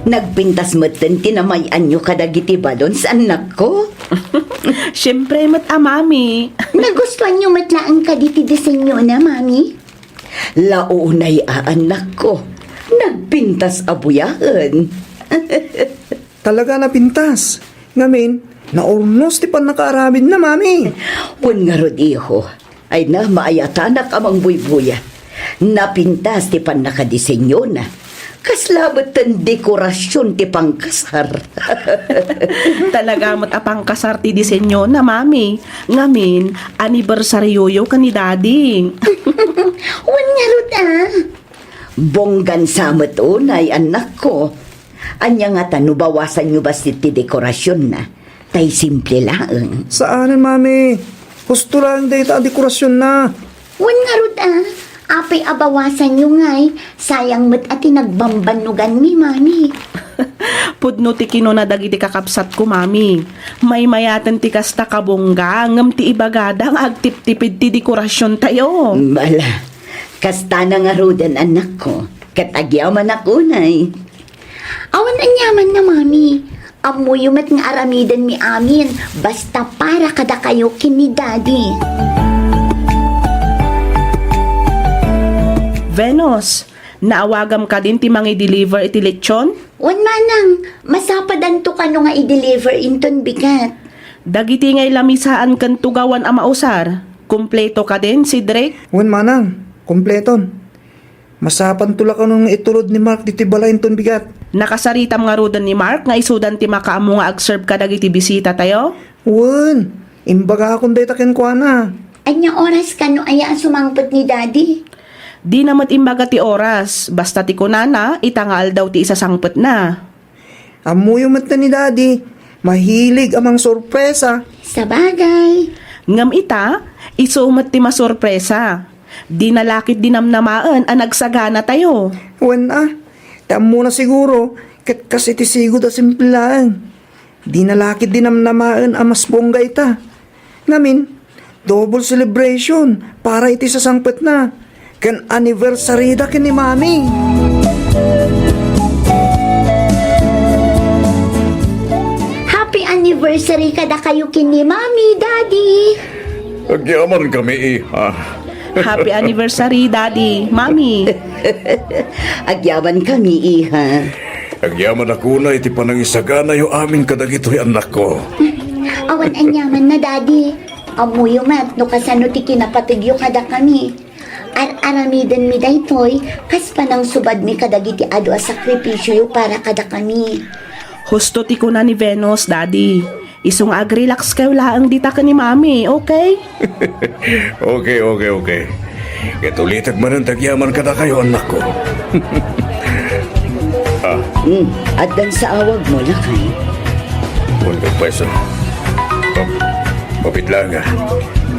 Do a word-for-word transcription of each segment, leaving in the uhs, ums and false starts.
Nagpintas metten ti namay-anyo kadagiti balloons, annakko. Siempre met a, Mami. Nagustuanyo met laeng kadi ti disenyona, Mami? Launay a, annakko. Nagpintas a buyaen. Talaga napintas. Ngamin, naurnos ti pannakaaramidna, Mami. Wen ngarud, iho. Ay na, maayatanak a mangbuybuya. Napintas ti pannakadisenyona. Kasla met ten dekorasion ti pangkasar. Talaga met a pangkasar ti disenyona, Mami. Ngamin, anibersarioyo ken ni Daddy. Wen ngarud a. Bonggan sa met unay, annakko. Ania ngata no bawasanyo bassit ti dekorasionna? Tay simple laeng. Saanen, Mami. Husto laeng dayta a dekorasionna. Wen ngarud a, apay a bawasanyo ngay, sayang met a ti nagbambannoganmi, Mami. Pudno ti kinuna dagiti kakabsatko, Mami. Maymayaten ti kasta kabongga, ngem ti ibagada nga agtiptipid ti dekorasiontayo. Bala, kastana ngaruden, annakko, ket agyamanak unay. Awan aniamanna, Mami. Ammoyo met nga aramidenmi amin, basta para kadakayo ken ni Daddy. Venus, naawagam kadin ti mangi-deliver iti lechon? Wen, Manang, masapadanto kano nga i-deliver inton bigat. Dagiti ngay lamisaan ken tugawan a mausar, kompleto kadin, Cedric? Wen, Manang, kompleton. Masapanto la kano nga itulod ni Mark ditoy balay inton bigat. Nakasaritam ngaruden ni Mark nga isudan ti makaammo nga agserve kadagiti bisitatayo? Wen, imbagakon dayta kenkuana. Ania oras kano aya a sumangpet ni Daddy? Dina met imbaga ti oras, basta ti kunana, ita nga aldaw ti isasangpetna. Ammoyo met ni Daddy, mahilig a mangsorpresa. Sabagay. Ngem ita, isu met ti masorpresa. Dina la ket dinamnamaen a nagsaganatayo. Wen a, ta ammona siguro, ket kas iti sigud a simple laeng. Dina la ket dinamnamaen a mas bongga ita. Ngamin, double celebration para iti sasangpetna ken anniversary da ken ni Mami. Happy anniversary kadakayo ken ni Mami, Daddy. Agyamankami, iha. Happy anniversary, Daddy, Mami. Agyamankami, iha. Agyamanak unay iti panangisaganayo amin kadagitoy annakko. Awan aniamanna, Daddy. Ammoyo met no kasano ti kinapategyo kadakami. Ar-aramidenmi daytoy kas panangsubadmi kadagiti adu a sakripisioyo para kadakami. Husto ti kuna ni Venus, Daddy. Isu nga agrelax kayo laeng dita ken ni Mami, okay? Okay, okay, okay. Ket ulitek manen ti agyaman kadakayo, annakko. Ah. Hmm, addan sa awagmo, lakay. Wen ket pweso. Mapit laeng, ah.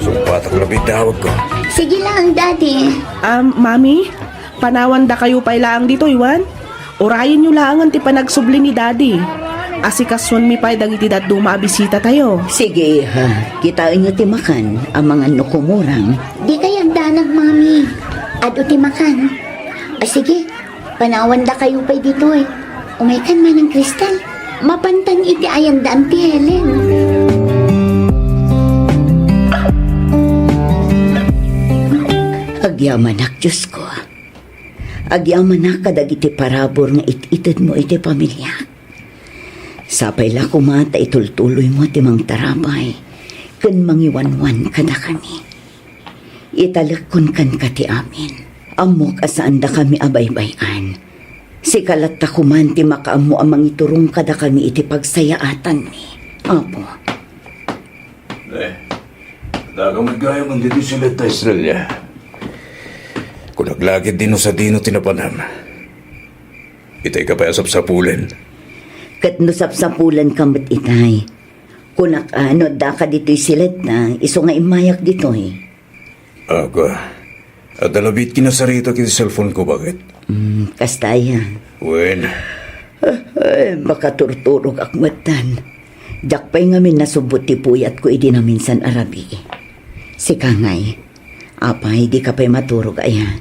Sungpatak labi ti awagko. Sige laeng, Daddy. Um, Mami, panawandakayo pay laeng ditoy, wen? Urayenyo laengen ti panagsubli ni Daddy. Asikasuenmi pay dagiti dadduma a bisitatayo. Sige, iha. Kitaenyo ti makan, amangan no kumurang. Dikay agdanag, Mami. Adu ti makan. A, sige, panawandakayo pay ditoy. Umaykan, Manang Crystal. Mapantan iti ayan da Auntie Helen. Agyamanak, Diosko. Agyamanak kadagiti parabur nga it-itedmo iti pamiliak. Sapay la koma ta itultuloymo ti mangtarabay ken mangiwanwan kadakami. Italekkon kenka ti amin. Ammok a saandakami a baybay-an. Sika latta koman ti makaammo a mangiturong kadakami iti pagsayaatanmi, Apo. Eh, daga met gayam ditoy siled ta Estrella. Kunak la ketdi no sadino ti napanam. Itay ka pay a sapsapulen. Ket no sapsapulenka met itay, kunak a no addaka ditoy siledta, isu nga immayak ditoy. Aga, adda labi ti kinasaritak iti cellphone ko, baket? Hmm, kasta aya. Wen. Ay, makaturturogak metten. Diak pay ngamin nasubbot ti puyatko idi naminsan a rabii. Sika ngay, apay, dika pay maturog aya?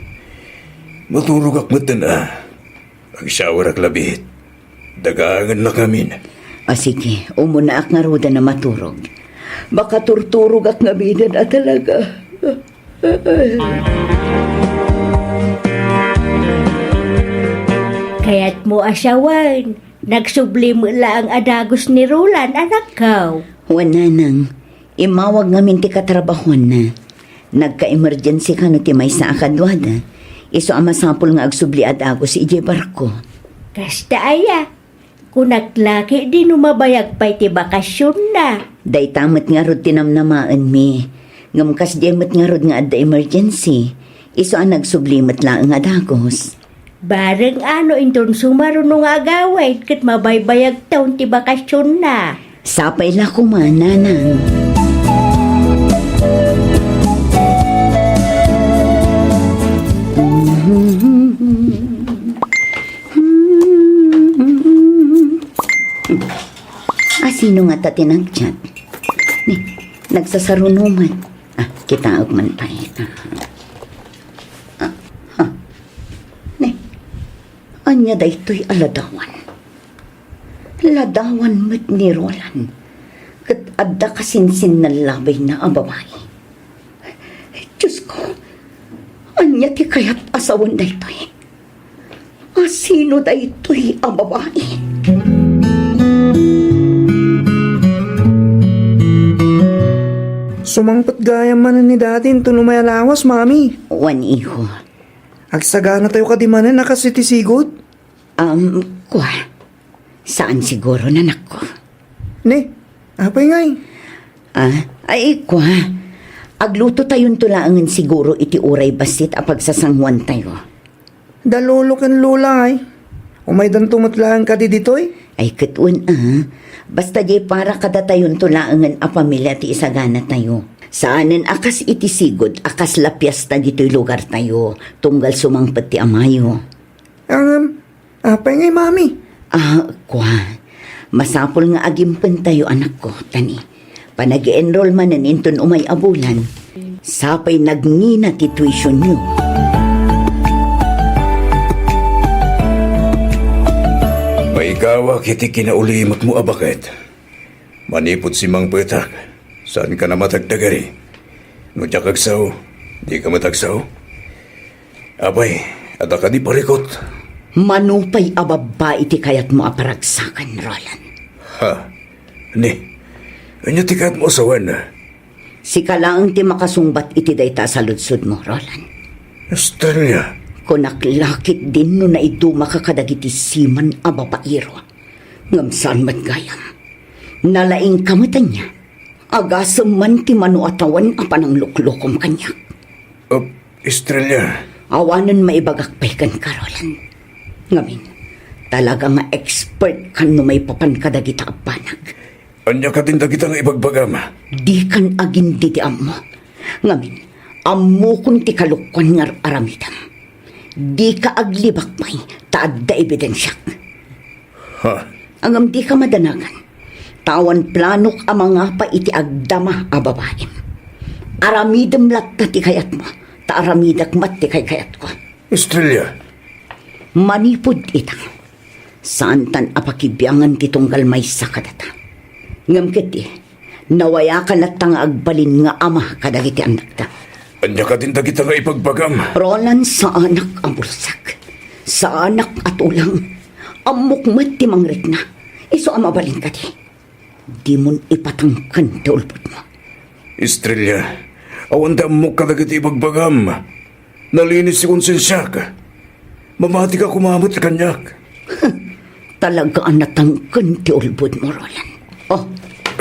Maturogak metten a. Agshawerak labi. Dagaennak ngamin. A, sige, umunaak ngaruden a maturog. Makaturturogak ngaminen a talaga. Kayatmo a sawen, nagsubli met laeng a dagus ni Roland, anakko. Wen, nanang, immawag ngamin ti katrabahuanna. Nagka-emergency kano ti maysa a kaduada. Isu a masapul nga agsubli a dagus idiay barko. Kasta aya? Kunak la ketdi no mabayag pay ti bakasionna. Dayta met ngarud ti namnamaenmi. Ngem kasdiay met ngarud nga adda emergency, isu a nagsubli met laeng a dagus. Bareng a no inton sumaruno nga agawid ket mabaybayagtaon ti bakasionna. Sapay la koma, nanang. A, sino ngata ti nag-chat? Ni, nagsasaruno man. A, kitaek man pay. A, a, ha. Ni, ania daytoy a ladawan? Ladawan met ni Roland. Ket adda kasinsinnallabayna a babai. Diosko, ania ti kayat a sawen daytoy? A, sino daytoy a babai? Sumangpet gayam manen ni Daddy inton umay a lawas, Mami. Wen, iho. Agsaganatayo kadi manen a kas iti sigud? Um, kua. Saan siguro, nanakko. Ne, apay ngay? A, ay, kua. Aglutotayonto laengen siguro iti uray bassit a pagsasanguantayo. Da lolo ken lola, ay. Umaydanto met laeng kadi ditoy? Ay, ket wen, a. Basta diay para kadatayonto laengen a pamilia ti isaganatayo. Saanen a kas iti sigud a kasla piesta ditoy lugartayo, tunggal sumangpet ti amayo. Ngem, apay ngay, Mami? A, kua. Masapul nga agimpentayo, anakko, ta ni, panag-enroll manen inton umay a bulan, sapay nagngina ti tuitionyo. Maigawak iti kinaulimetmo a baket. Manipud simmangpetak, saanka a madagdagari. No diak agsao, dika met agsao. Apay, adda kadi parikut? Mano pay a babbai ti kayatmo a paragsaken, Roland? Ha? Ni, ania ti kayatmo a sawen? Sika laeng ti makasungbat iti dayta a saludsodmo, Roland. Estrella. Kunak la ketdin no naidumaka kadagiti siman a babairo. Ngem saan met gayam. Nalaingka met ania? Agasem man ti mano a tawen a panangluklokom kaniak. Uh, Estrella. Awanen maibagak pay kenka, Roland. Ngamin, talaga nga expert kan no maipapan kadagita a banag. Ania kadin dagita nga ibagbagam? Dikan agin didi ammo. Ngamin, ammokon ti kalokuan nga ar-aramidem. Dika aglibak pay, ta adda ebidensiak. Ha? Ngem dika madanagan. Ta awan planok a mangapa iti agdama a babaim. Aramidem latta ti kayatmo, ta aramidek met ti kaykayatko. Estrella. Manipud ita, saantan a pakibiangan ti tunggal maysa kadata. Ngem ketdi, nawayaka latta nga agbalin nga ama kadagiti annakta. Ania kadin dagita nga ibagbagam? Roland, saanak a bulsek. Saanak a tulang. Ammok met ti mangrikna. Isu a mabalin kadi. Dimon ipatangken ti ulbodmo. Estrella, awan ti ammok kadagiti ibagbagam. Nalinis ti konsensiak. Mamatika koma met kaniak. Talaga a natangken ti ulbodmo, Roland. Oh,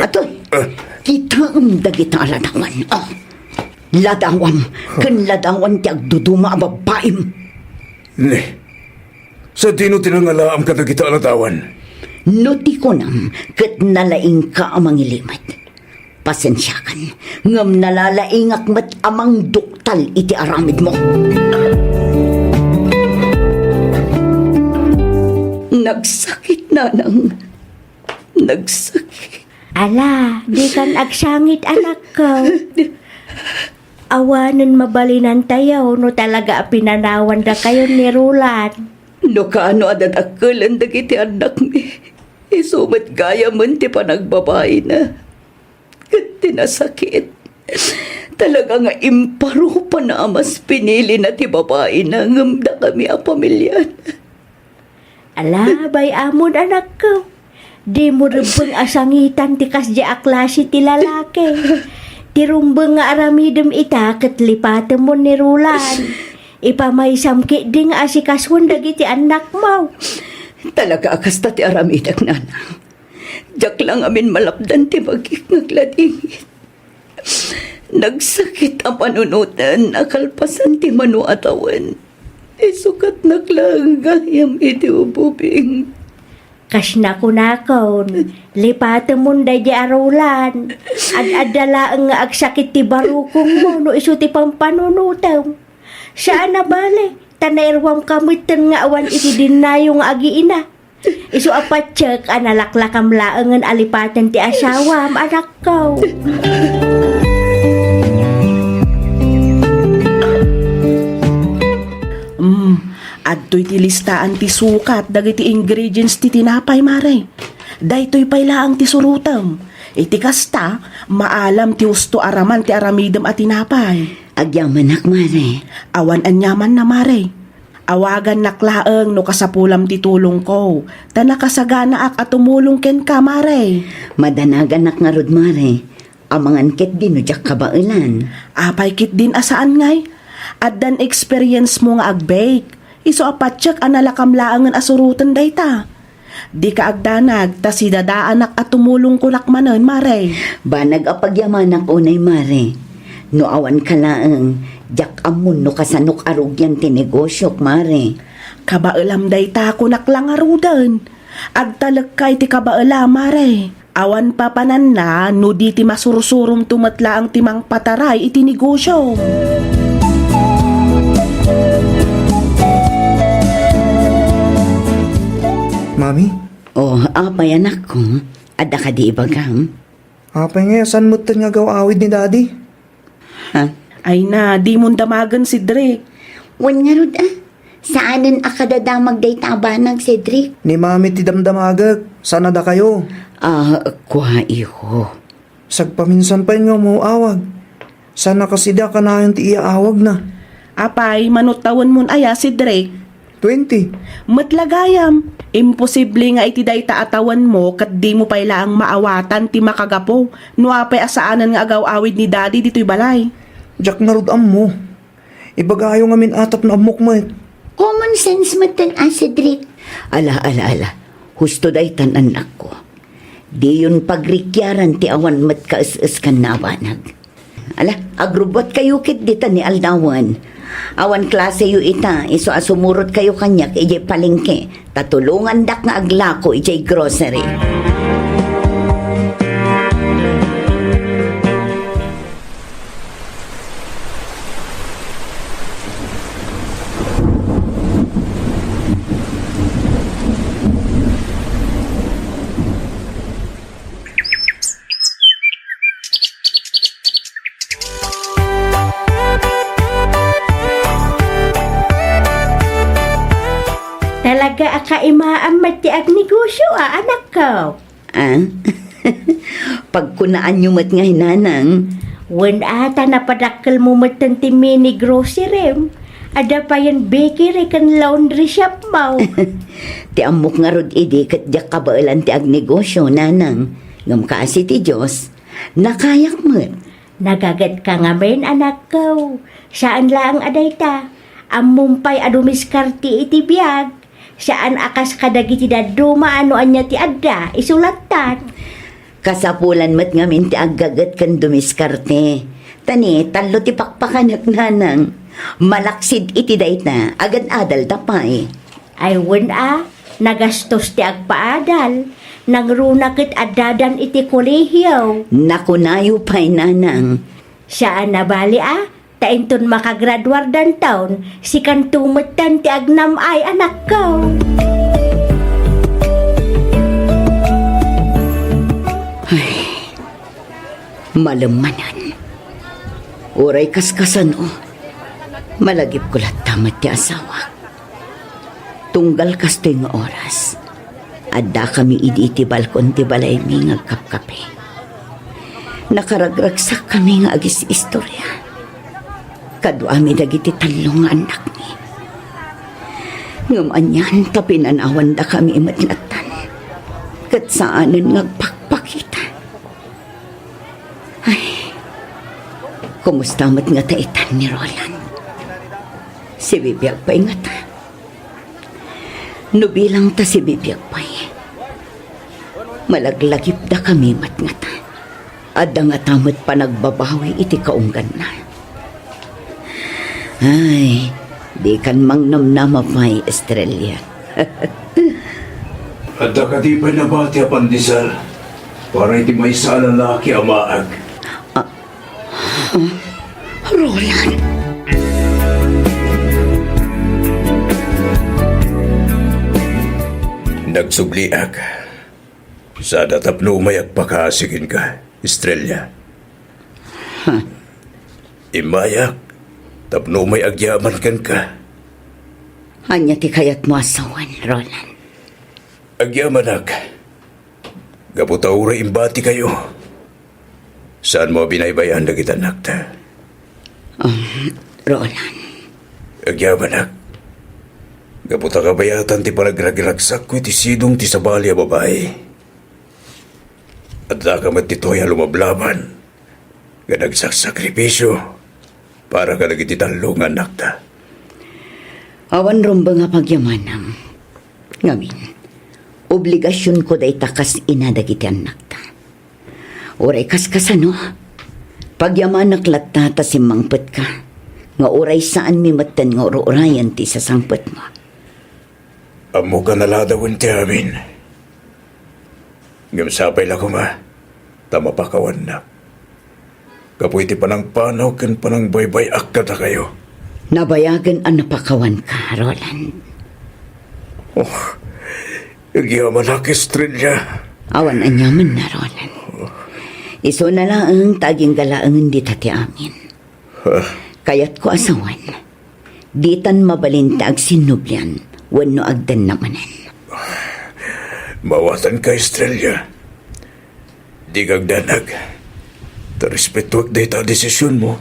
ato. Eh. Kitaem dagita a ladawan. Oh. Ladawam ken ladawan ti agduduma a babbaim. Ne, sadino ti nangalaam kadagita a ladawan? No ti kunam ket nalaingka a mangilimed, pasensiakan, ngem nalalaingak met a mangduktal iti aramidmo. Nagsakit, nanang. Nagsakit. Ala, dikan agsangit, anakko. Awanen mabalinantayo no talaga a pinanawandakayo ni Roland. No kaano a dadakkelen dagiti annakmi, isu met gayamen ti panagbabaina ket ti nasakit. Talaga nga imparupan a mas pinilina ti babaina ngem dakami a pamiliana. Ala, bay-amon, anakko. Dimo rebbeng a sangitan ti kasdiay a klase ti lalaki. Ti rumbeng nga aramidem ita ket lipatemon ni Roland. Ipamaysam ketdi nga asikasuen dagiti annakmo. Talaga a kasta ti aramidek, nanang. Diak la ngamin malapdan ti bagik nga agladingit. Nagsakit a panunoten a kalpasan ti mano a tawen. Isu ket naklangayam iti ububing. Kas nakunakon, lipatemon daydi a Roland. Ad-adda laeng nga agsakit ti barukongmo no isu ti pampanunotem. Saan a bale, ta nairuamka metten nga awan iti dinnayo nga agiina. Isu a patiek a nalaklakam laengen a lipaten ti asawam, anakko. Mm, adtoy ti listaan ti sukat dagiti ingredients ti tinapay, Mare. Daytoy pay laeng ti surotem. Iti kasta, maalam ti husto a raman ti aramidem a tinapay. Agyamanak, Mare. Awan aniamanna, Mare. Awagannak laeng no kasapulam ti tulongko, ta nakasaganaak a tumulong kenka, Mare. Madanaganak ngarud, Mare. Amangan ketdi no diak kabaelan. Apay ketdin a saan ngay? Addan experience mo nga ag-bake. Isu a patiek a nalakam laengen a suroten dayta. Dika agdanag ta sidadaanak a tumulongko manen, Mare. Banag a pagyamanak unay, Mare. No awanka laeng, diak ammon no kasanok a rugian ti negosiok, Mare. Kabaelam dayta, kunak la ngaruden. Agtalekka iti kabaelam, Mare. Awan papananna no di ti masursuromto met laeng ti mangpataray iti negosiom. Mami? O, apay, anakko? Adda kadi ibagam? Apay nga, saan metten nga agaw-awid ni Daddy? Ha? Ay na, dimon damagen, Cedric. Wen ngarud, a. Saanen a kadadamag dayta a banag, Cedric. Ni Mami ti damdamagek, saan a dakayo? A, kua, iho. Sagpaminsan pay nga umaw-awag. Saan a kas idi a kanayon ti iyaawagna. Apay, mano tawenmon aya, Cedric? Twenty. Met la gayam, imposible nga iti dayta a tawenmo ket dimo pay laeng maawatan ti makagapu no apay a saanen nga agaw-awid ni Daddy ditoy balay. Diak ngarud ammo. Ibagayo ngamin a tapno ammok met. Common sense metten a, Cedric. Ala, ala, ala. Husto daytan, annakko. Diyon pagrikiaran ti awan met kaes-eskanna a banag. Ala, agrubbuatkayo ketdi ta ni aldawen. Awan klaseyo ita, isu a sumurotkayo kaniak idiay palengke, ta tulongandak nga aglako idiay grocery. Talaga a kaimaam met ti agnegosio a, anakko. Ah? Pagkunaanyo met ngay, nanang. Wen a, ta napadakkelmo metten ti mini grocerym. Adda payen bakery ken laundry shopmo. Ti ammok ngarud idi ket diak kabaelan ti agnegosio, nanang. Ngem kaasi ti Dios, nakayak met. Nagagetka ngamin, anakko. Saan laeng a dayta. Ammom pay a dumiskarte iti biag. Saan a kas kadagiti dadduma a no ania ti adda, isu lattan. Kasapulan met ngamin ti aggaget ken dumiskarte. Ta ni, tallo ti pakpakanek, nanang. Malaksid iti dayta, agad-adalta pay. Ay wen a, nagastos ti agpaadal. Nangruna ket addadan iti kolehio. Nakunayo pay, nanang. Saan a bali a, ta inton makagraduardanton, sikanto metten ti agnam-ay, anakko. Ay, malem manen. Uray kaskasano, malagipko latta met ti asawak. Tunggal kastoy nga oras, addakami idi iti balkon ti balaymi nga agkapkape. Nakaragragsakkami nga agis-istorya. Kaduami dagiti tallo nga annakmi. Ngem anian ta pinanawandakami met lattan, ket saanen nga agpakpakita. Ay, kumusta met ngata itan ni Roland? Sibibiag pay ngata? No bilang ta sibibiag pay, malaglagipdakami met ngata. Adda ngata met panagbabawi iti kaungganna. Ay, dikan mangnamnama pay, Estrella. Adda kadi pay nabati a pandesal para iti maysa a lalaki a maag? Ah, ah, Roland. Nagsubliak. Sada tapno umay agpakaasi kenka, Estrella. Huh. Immayak tapno umay agyaman kenka. Ania ti kayatmo a sawen, Roland? Agyamanak. Gapu ta uray imbatikayo, saanmo a binaybay-an dagiti annakta? Um, Roland. Agyamanak. Gapu ta kabayatan ti panagragragsakko iti sidong ti sabali a babai. Addaka met ditoy a lumablaban nga nagsaksakripisio para kadagiti tallo nga annakta. Awan rumbeng a pagyamanam. Ngamin, obligasionko dayta kas ina dagiti annakta. Uray kas kasano, pagyamanak latta ta simmangpetka, nga uray saanmi metten nga ur-urayen ti sasangpetmo. Ammok a naladawen ti amin. Ngem sapay la koma ta mapakawannak gapu iti panangpanaw ken panangbaybay-ak kadakayo. Nabayagen a napakawanka, Roland. Oh, agyamanak, Estrella. Awan aniamanna, Roland. Isuna laeng ta agingga laengen dita ti amin. Huh? Kayatko a sawen, ditan mabalin ti agsinnublian wenno agdanna manen. Mawatanka, Estrella. Dika agdanag. Ta respetuak dayta a desisionmo.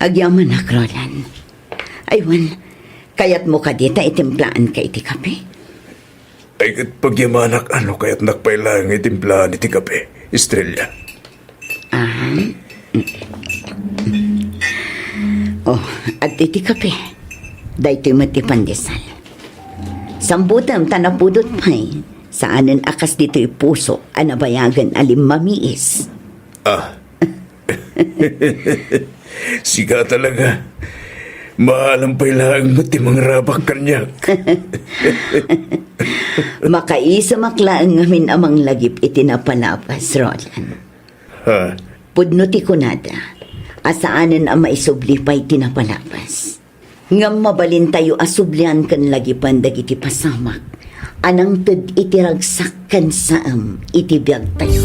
Agyamanak, Roland. Ay wen, kayatmo kadi ta itimplaanka iti kape? Ay, ket pagyamanak no kayatnak pay laeng nga itimplaen iti kape, Estrella. Ah. Oh, adtoy ti kape. Daytoy met ti pandesal. Sambutem ta napudot pay. Saanen a kas ditoy puso a nabayagen a limmamiis. Ah. Sika talaga. Maalam pay laeng met ti mangrabak kaniak. Makaisumak laeng ngamin a manglagip iti napalabas, Roland. Ha? Pudno ti kunada a saanen a maisubli pay ti napalabas. Ngem mabalintayo a sublian ken lagipen dagiti pasamak a nangted iti ragsak ken saem iti biagtayo.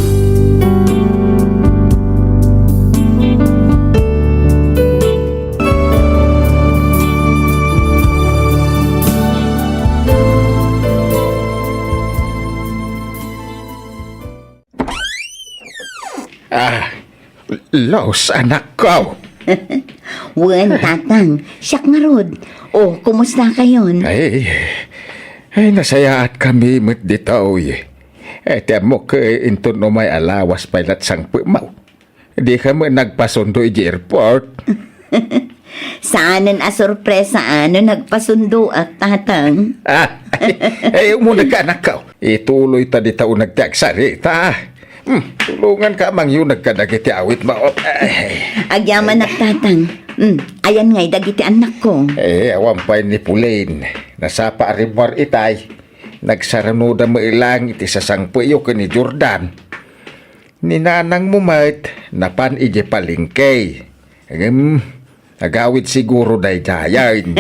Ah, Los, anakko. Wen, tatang. Siak ngarud. O, kumusta kayon? Ay, ay, nasayaat kami met ditoy. Eh, ti ammok, eh, inton umay a lawas pay lat sangpetmo. Dika met nagpasundo iti airport. Saanen a sorpresa no nagpasundoak, tatang. Ah, ay, ay, umunegka, anakko. Ituloy ta dita uneg ti agsarita. Hmm, tulonganka a mangyuneg kadagiti awitmo. Ay. Agyamanak, tatang. Hmm, ayan ngay dagiti annakko. Eh, awan pay ni Pauline. Nasapa a rimmuar itay. Nagsarunoda met lang iti sasangpetyo ken ni Jordan. Ni nanangmo met, napan idiay palengke. Ngem, agawid siguro daydiayen.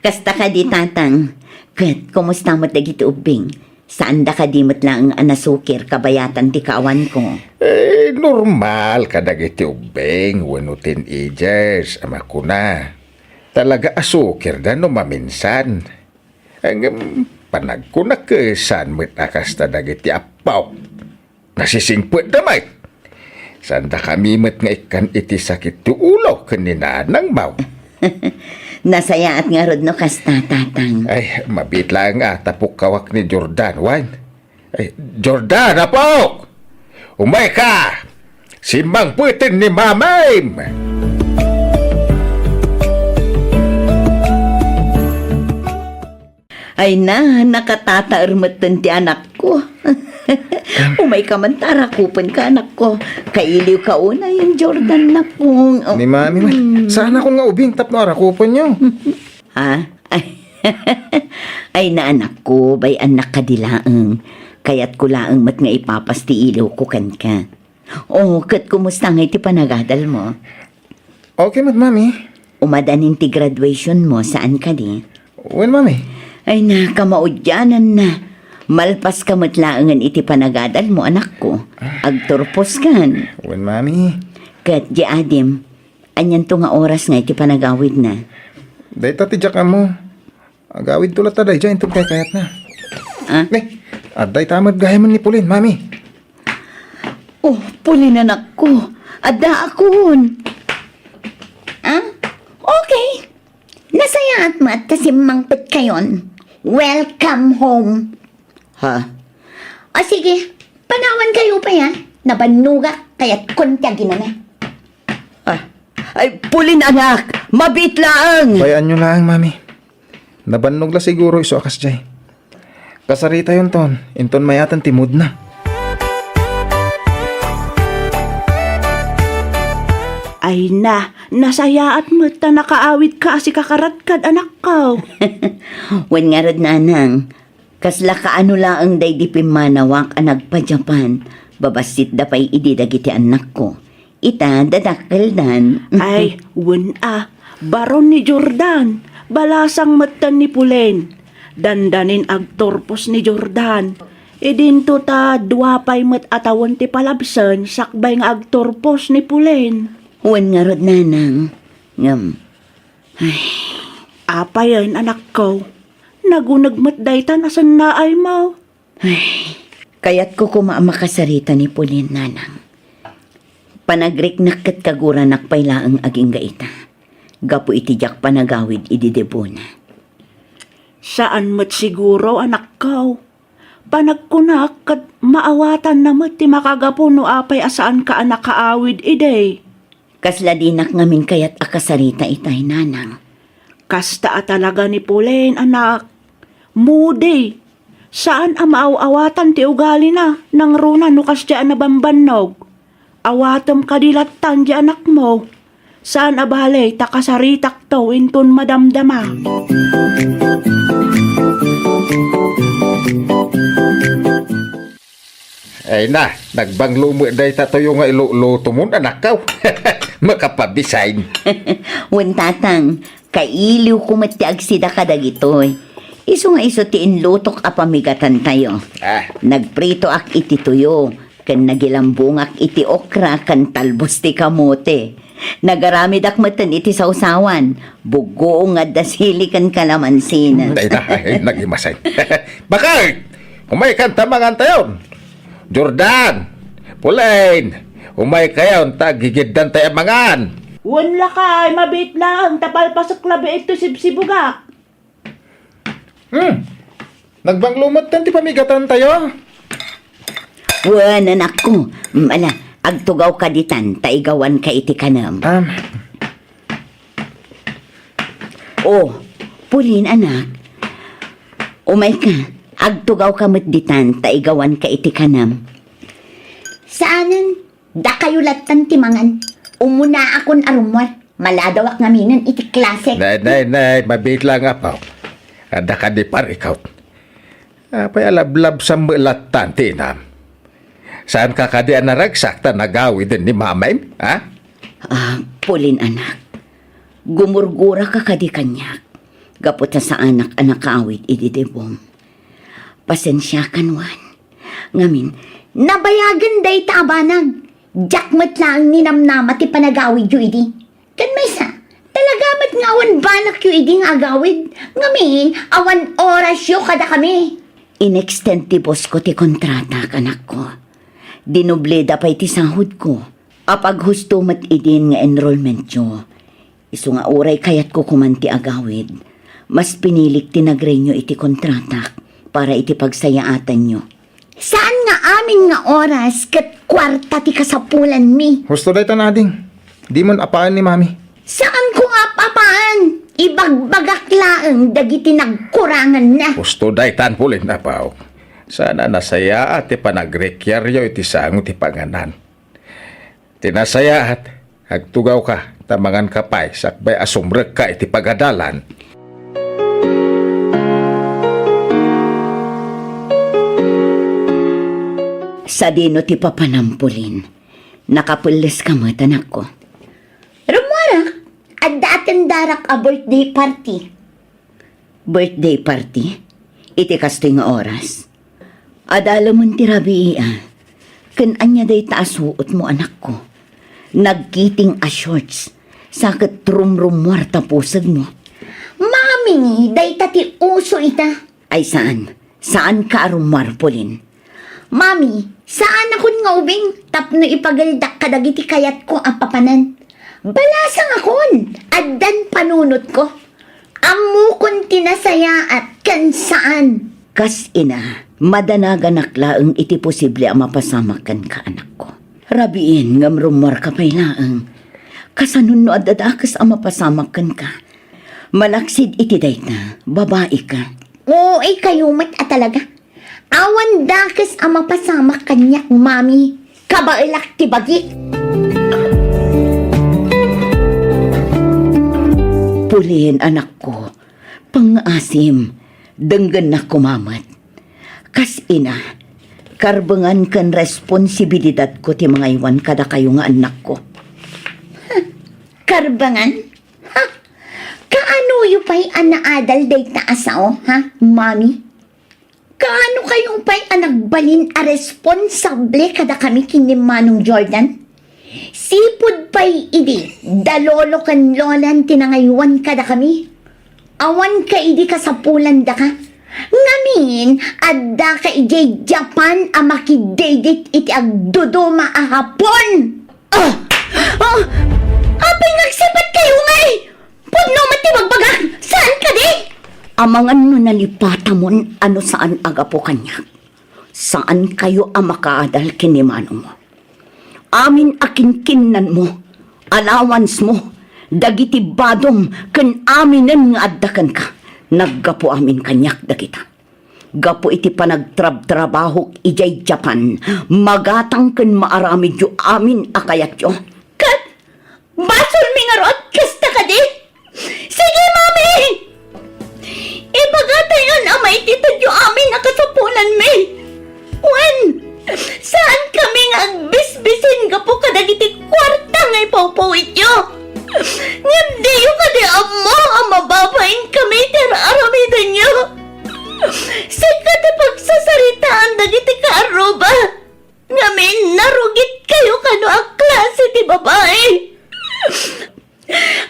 Kasta kadi, tatang. Ket, kumusta met dagiti ubbing? Saanda kadi met laeng a nasukir kabayatan ti kaawanko? Eh, normal kadagiti ubbing wenno teenagers a makuna. Talaga a sukirda no maminsan. Ngem panagkunak, saan met a kasta dagiti appaw. Nasisingpetda met. Saandakami met nga ikkan iti sakit ti ulo ken ni nanangmo. Nasayaat ngarud no kasta, Tatang. Ay, mabiit laeng a ta pukkawak ni Jordan, wen? Ay, Jordan, apok! Umayka! Simmangpeten ni mamim! Ay na, nakatataer metten ti anakko. Umayka man ta arakupenka, anakko. Kailiwka unay, Jordan, nakong. Ni Mami, man, mm, saanakon nga ubing tapno arakupenyo. Ha? Ay, ay, na, anakko, bay-annak kadi laeng. Kayatko laeng met nga ipapas ti iliwko kenka. O, ket kumusta ngay ti panagadalmo? Okay met, Mami. Umadanin ti graduationmo, saan kadi? Wen, Mami. Ay, nakamaudiananna. Malpaska met laengen iti panagadalmo, anakko. Agturposkan. Wen, Mami. Ket di adim, anianto nga oras ngay ti panagawidna? Dayta ti diak ammo. Agawidto latta daydiay inton kaykayatna. Ah? Ne, adda ita met gayamen ni Pauline, Mami. Oh, Pauline, anakko. Addaakon. Ah? Okay. Nasayaat met ta simmangpetkayon. Welcome home. Ha? O sige, panawankayo pay, a. Nabannogak, kayatkon ti aginana. Ah, ay, Pauline, anak, mabiit laeng. Bay-anyo laeng, Mami. Nabannog la siguro isu a kasdiay. Kasaritayonton, inton mayaten ti moodna. Ay na, nasayaat met ta nakaawidka a sikakaratkad, anakko. Wen ngarud, nanang, kasla kaano laeng daydi pimmanawak a nagpa-Japan, babassitda pay idi dagiti annakko. Ita, dadakkeldan. Ay, wen a, baron ni Jordan, balasang metten ni Pauline. Dandanin agturpos ni Jordan. Idinto ta dua pay met a tawen ti palabsen sakbay nga agturpos ni Pauline. Wen ngarud, nanang. Ngem, ay. Apayen, anakko? Naguneg met dayta a sennaaymo. Ay, kayatko koma a makasarita ni Pauline, nanang. Panagriknak ket kaguranak pay laeng agingga ita, gapu iti diak panagawid idi debona. Saan met siguro, anakko. Panagkunak ket maawatanna met ti makagapu no apay a saanka a nakaawid idi. Kasla dinak ngamin kayat a kasarita itay, nanang. Kasta a talaga ni Pauline, anak. Moody. Saan a maaw-awatan ti ugalina, nangruna no kasdiay a nabambannog. Awatem kadi lattan di anakmo. Saan a bale ta kasaritakto inton madamdama. Ay na, nagbanglo met dayta tuyo nga ilulutomon, anakko. Makapabisain. Wen, tatang, kailiwko met ti agsida kadagitoy. Isu nga isu ti inlutok a pamigatantayo. Ah. Nagpritoak iti tuyo, ken nagilambongak iti okra ken talbos ti kamote. Nagaramidek metten iti sawsawan, buggoong nga adda sili ken kalamansi. Dayta, ay, nagimasay. Bakit? Umaykan ta mangantayon. Jordan, Pauline, umaykayon ta aggigiddan tay a mangan. Wen lakay, mabiit laeng ta palpasek labi iti sibsibugak. Hmm. Nagbanglo metten ti pamigatantayo. Wen, anakko. Mm, ala, agtugawka ditan ta igawanka iti kanem. Am. Oh, Pauline, anak. Umayka, agtugawka met ditan ta igawanka iti kanem. Saanen, dakayo lattan ti mangan. Umunaakon a rummuar. Maladawak ngaminen iti klase. Nay, nay, nay, mabiit laeng, apo. Adda kadi parikut. Apay a lablabsam met lattan ti inam? Saanka kadi a naragsak ta nagawiden ni mamam, ha? Ah, Pauline, anak. Gumurguraka kadi kaniak gapu ta saanak a nakaawid idi debom. Pasensiakan, wen. Ngamin, nabayagen dayta a banag. Diak met laeng ninamnama ti panagawidyo idi. Ken maysa, talaga met nga awan banakyo idi nga agawid. Ngamin, awan orasyo kadakami. Inextend ti boss ko ti kontratak, anakko. Dinobleda pay ti sahod ko. Apaghusto met idin nga enrollmentyo. Isu nga uray kayatko koman ti agawid, mas pinilik ti nag-renew iti kontratak para iti pagsayaatanyo. Saan nga amin nga oras ket kuarta ti kasapulanmi. Husto dayta, ading. Dimon apaen ni Mami. Saanko nga ap-apaen. Ibagbagak laeng dagiti nagkuranganna. Husto daytan, Pauline, apo. Saan a nasayaat ti panagrekyaryo iti sango ti panganan. Ti nasayaat, agtugawka, ta manganka pay sakbay a sumrekka iti pagadalan. Sadino ti papanam, Pauline? Nakapelleska met, anakko. Rummuarak, adda atendarak a birthday party. Birthday party? Iti kastoy nga oras? Adalemen ti rabii, a. Ken ania dayta a suotmo, anakko? Nagkiting a shorts, sa ket rumrummuar ta pusegmo. Mami, dayta ti uso ita. Ay saan, saanka a rummuar, Pauline. Mami, saanakon nga ubing tapno ipageldak kadagiti kayatko a papanan. Balasangakon, addan panunotko. Ammokon ti nasayaat ken saan. Kas ina, madanaganak laeng iti posible a mapasamak kenka, anakko. Rabiin ngem rummuarka pay laeng. Kasanon no adda dakes a mapasamak kenka? Malaksid iti dayta, babaika. Uy, kayo met a talaga. Awan dakes a mapasamak kaniak, Mami. Kabaelak ti bagik. Pauline, anakko, pangngaasim, denggennak koma met. Kas ina, karbengan ken responsibilidadko ti mangaywan kadakayo nga annakko. Huh, karbengan? Ha? Kaanoyo pay a naadal dayta a sao, ha, Mami? Kaano kayo pay a nagbalin a responsable kadakami ken ni Manong Jordan? Sipud pay idi da lolo ken lolan ti nangaywan kadakami. Awan ka idi kasapulandaka. Ngamin, adda ka idiay Japan a makidedit iti agduduma a Hapon. Ah! Ah! Apay nga agsipat kayo, ngay? Pudno met ti bagbagak! Saan kadi? Amangan no nalipatamon a no saan a gapu kaniak. Saan kayo a makaadal ken ni manongmo. Amin a kinkinnanmo, allowance mo, dagiti badom ken aminen nga adda kenka, naggapu amin kaniak dagita. Gapu iti panagtrabtrabahok idiay Japan, magatang ken maaramidyo amin a kayatyo. Ket basolmi ngarud, kasta kadi? Sige, Mami! Ibagatayon a maitedyo amin a kasapulanmi. Wen, saan kami nga agbisbisin gapu kadagiti kuarta nga ipawpawityo. Ngem diyo kadi ammo a mababain kami iti ar-aramidenyo? Sika ti pagsasaritaan dagiti kaarruba. Ngamin, narugit kayo kano a klase ti babai.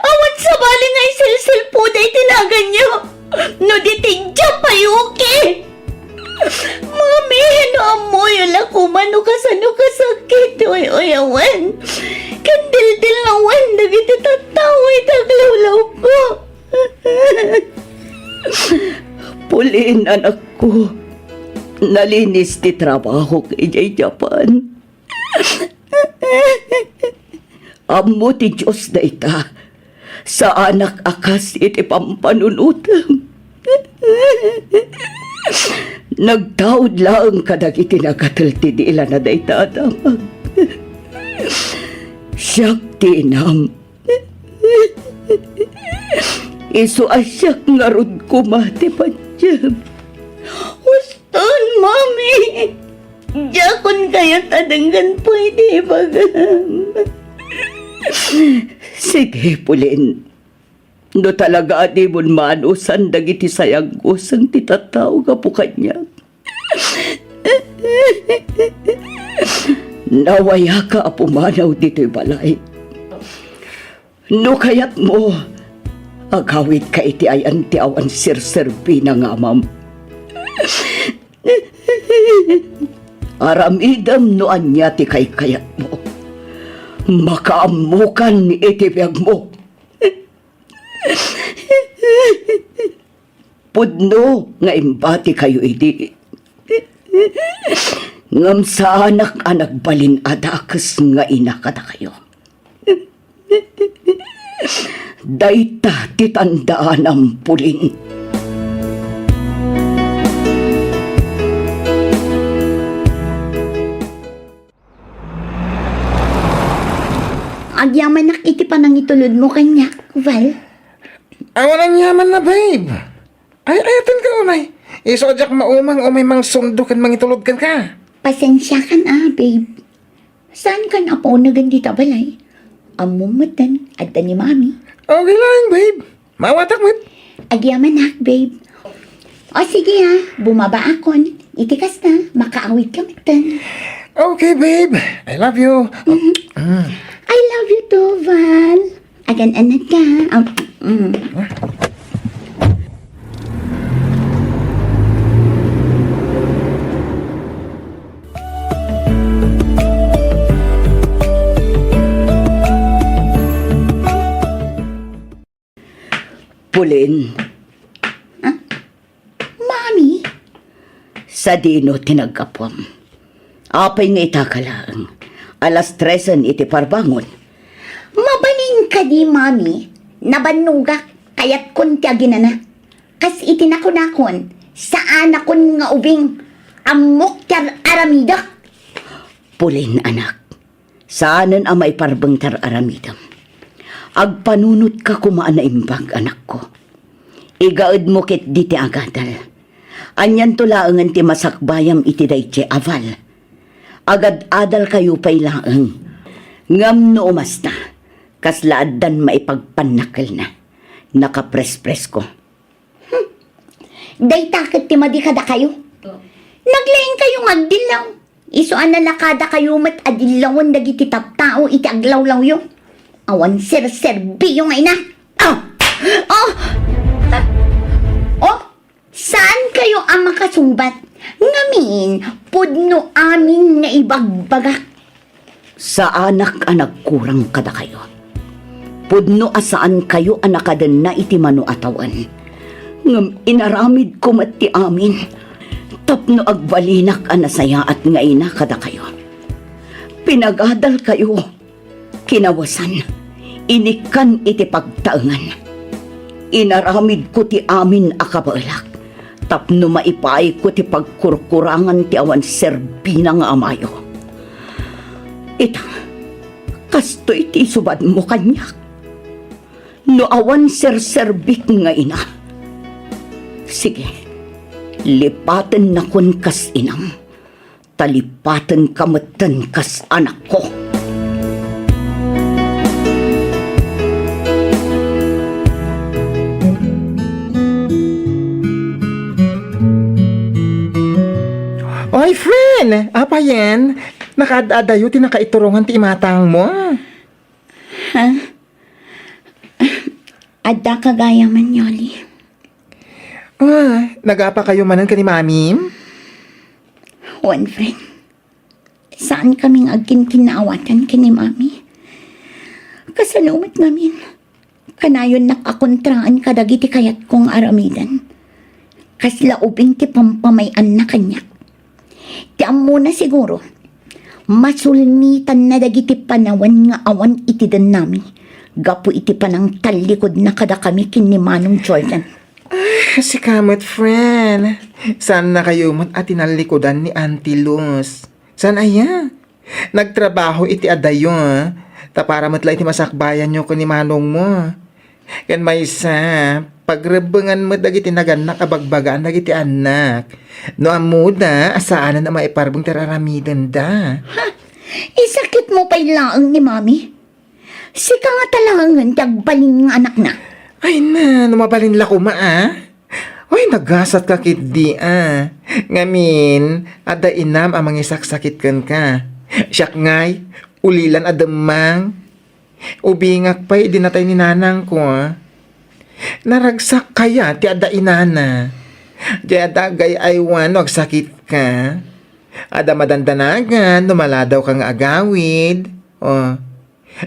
Awan sabali nga isilsilpuda iti naganyo. No di ti Japayuki. Mami, no ammoyo la koma no kasano kasakit ti uy-uyawen ken dildilnawen dagiti tattao iti aglawlawko. Pauline, anakko, nalinis ti trabahok idiay Japan. Ammo ti Dios dayta. Saanak a kas iti pampanunotem. Nagtaud laeng kadagiti nagatel ti dilana dayta a damag. Siak ti inam. Isu a siak ngarud koma ti patiem. Huston, Mami! Diakon kayat a denggen pay ti ibagam. Sige, Pauline. No talaga a dimon maanusan dagiti sayanguseng ti tattao gapu kaniak, nawayaka a pumanaw ditoy balay. No kayatmo, Agawidka iti ayan ti awan serserbina nga amam. Aramidem no ania ti kaykayatmo. Makaammokan iti biagmo. Pudno nga imbatikayo idi. Ngem saanak a nagbalin a dakes nga ina kadakayo. Dayta ti tandaanam, Pauline. Agyamanak iti panangitulodmo kaniak, Val. Awan aniamanna, babe. Ay, ayatenka unay. Isu a diak maumang umay mangsundo ken mangitulod kenka. Pasensiakan a, babe. Saankan a paunegen dita balay? Ammom metten, adda ni Mami. Okay laeng, babe. Maawatak met. Agyamanak, babe. O sige a, bumabaakon. Iti kasta, makaawidka metten. Okay, babe. I love you. Mm. Mm. I love you too, Val. Agan-anadka. Am-, mm. Pauline. Ah? Mami? Sadino ti naggapuam? Apay nga ita ka laeng? Alas tresen iti parbangon. Mabalin kadi, Mami? Nabannogak, kayatkon ti aginana. Kas iti nakunakon, saanakon nga ubing, ammok ti ar-aramidek. Pauline, anak, saanen a maiparbeng ti ar-aramidem. Agpanunotka koma a naimbag, anakko. Igaedmo ketdi ti agadal. Anianto laengen ti masakbayam iti daydiay a Val? Agad-adalkayo pay laeng. Ngem no umasta, kasla addan maipagpannakkelna. Nakaprespresko. Hmm. Dayta ket ti madi kadakayo. Naglaingkayo nga agdillaw. Isu a nalakadakayo met a dillawen dagiti tattao iti aglawlawyo. Awan serserbiyo nga ina. Oh! Oh! Ah! Oh! Saankayo a makasungbat? Ngamin, pudno amin nga ibagbagak. Saanak a nagkurang kadakayo. Pudno a saankayo a nakadenna iti mano a tawen. Ngem inaramidko met ti amin tapno agbalinak a nasayaat nga ina kadakayo. Pinagadalkayo. Kinawesan, inikkan iti pagtaengan. Inaramidko ti amin a kabaelak tapno maipaayko ti pagkurkurangan ti awan serbina nga amayo. Ita, kastoy ti isubadmo kaniak. No awan serserbik nga ina, sige, lipatennakon kas inam. Talipatenka metten kas anakko. Oy, friend! Apayen? Nakaad-adayo ti nakaiturongan ti imatangmo. Ha? Adda ka gayam, Yoli. Ah, nagapakayo manen ken ni Mami? Wen, friend. Saan kami nga agkinkinnaawatan ken ni Mami. Kasano met ngamin, kanayonnak a kontraan kadagiti kayatko nga aramiden. Kasla ubing ti pampamay-anna kaniak. Ti ammona siguro, masulnitanna dagiti panawen nga awan iti dennami gapu iti panangtallikudna kadakami ken ni Manong Jordan. Ah, sika met, friend. Saannakayo met a tinallikudan ni Auntie Luz. Saan aya? Nagtrabaho iti adayo, ta para met la iti masakbayanyo ken ni manongmo. Ken maysa, pagrebbengan met dagiti nagannak a bagbagaan dagiti annak. No ammoda a saanen a maiparbeng ti ar-aramidenda. Ha? Isakitmo pay laeng ni Mami? Sika ngata laengen ti agbalin nga anakna. Ay na, no mabalin la koma, a? Ay, nagasatka ketdi, a. Ngamin, adda inam a mangisaksakit kenka. Siak ngay, ulilan a demmang. Ubingak pay idi natay ni nanangko, a. Naragsak kaya ti adda inana? Di adda agay-aywan no agsakitka? Adda madandanagan no maladawka nga agawid. O,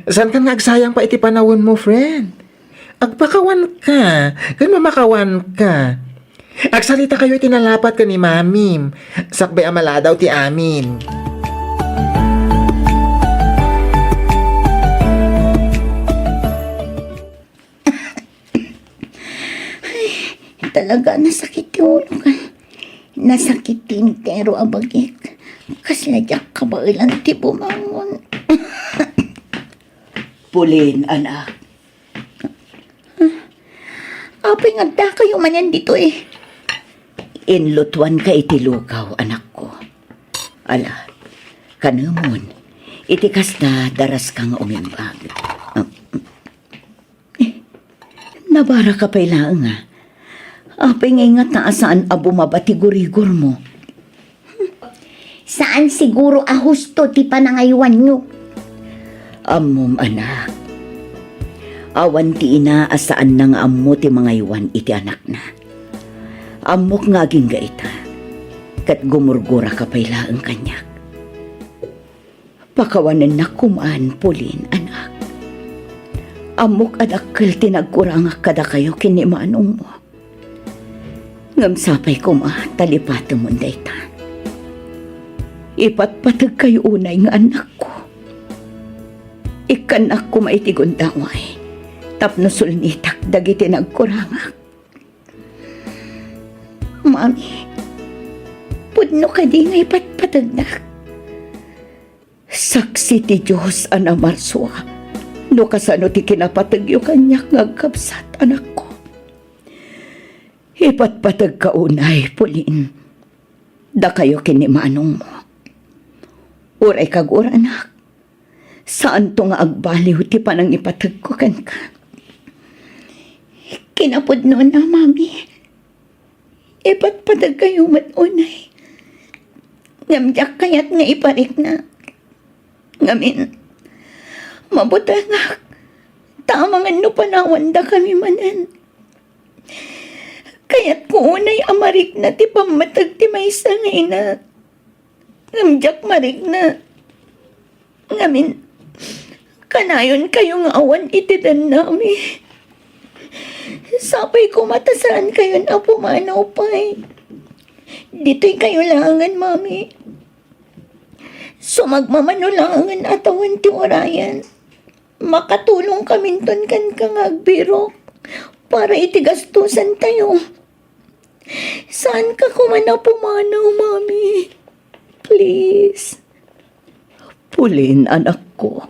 saankan nga agsayang pay iti panawenmo, friend? Agpakawanka ken mamakawanka. Agsalitakayo iti nalapat ken ni Mamim, sakbay a maladaw ti amin. Ay, talaga, nasakit ti ulo ko. Nasakit ti entero a bagik. Kasla diak kabaelan ti bumangon. Pauline, anak. Apay nga addakayo manen ditoy? Inlutoanka iti lugaw, anakko. Ala, kanemon, iti kasta, daraska nga umimbag. Nabaraka pay laeng, a. Apay nga ingata a saan a bumaba ti gurigurmo? Saan siguro a husto ti panangaywanyo. Ammom, anak. Awan ti ina a saanna nga ammo ti mangaywan iti anakna. Ammok nga agingga ita, ket gumurguraka pay laeng kaniak. Pakawanennak koman, Pauline, anak. Ammok a dakkel ti nagkurangak kadakayo ken ni manongmo. Ngem sapay koma ta lipatemon dayta. Ipatpategkayo unay nga annakko. Ikkannak koma iti gundaway tapno sulnitak dagiti nagkurangak. Mami, pudno kadi nga ipatpategnak? Saksi ti Dios a namarsua no kasano ti kinapategyo kaniak nga agkabsat, anakko. Ipatpategka unay, Pauline, dakayo ken ni manongmo. Uray kaguranak, saanto nga agbaliw ti panangipategko kenka. Kinapudnona, Mami, ipatpategkayo met unay. Ngem diak kayat nga iparikna. Ngamin, mabutengak, ta amangan no panawandakami manen. Kayatko unay a marikna ti pammateg ti maysa nga ina. Ngem diak marikna. Ngamin, kanayonkayo nga awan iti dennami. Sapay koma ta saankayon a pumanaw pay. Ditoykayo laengen, Mami. Sumagmamano laengen a tawen ti urayan. Makatulongkaminton kenka nga agbirok para iti gastusantayo. Saanka koma a pumanaw, Mami. Please. Pauline, anakko.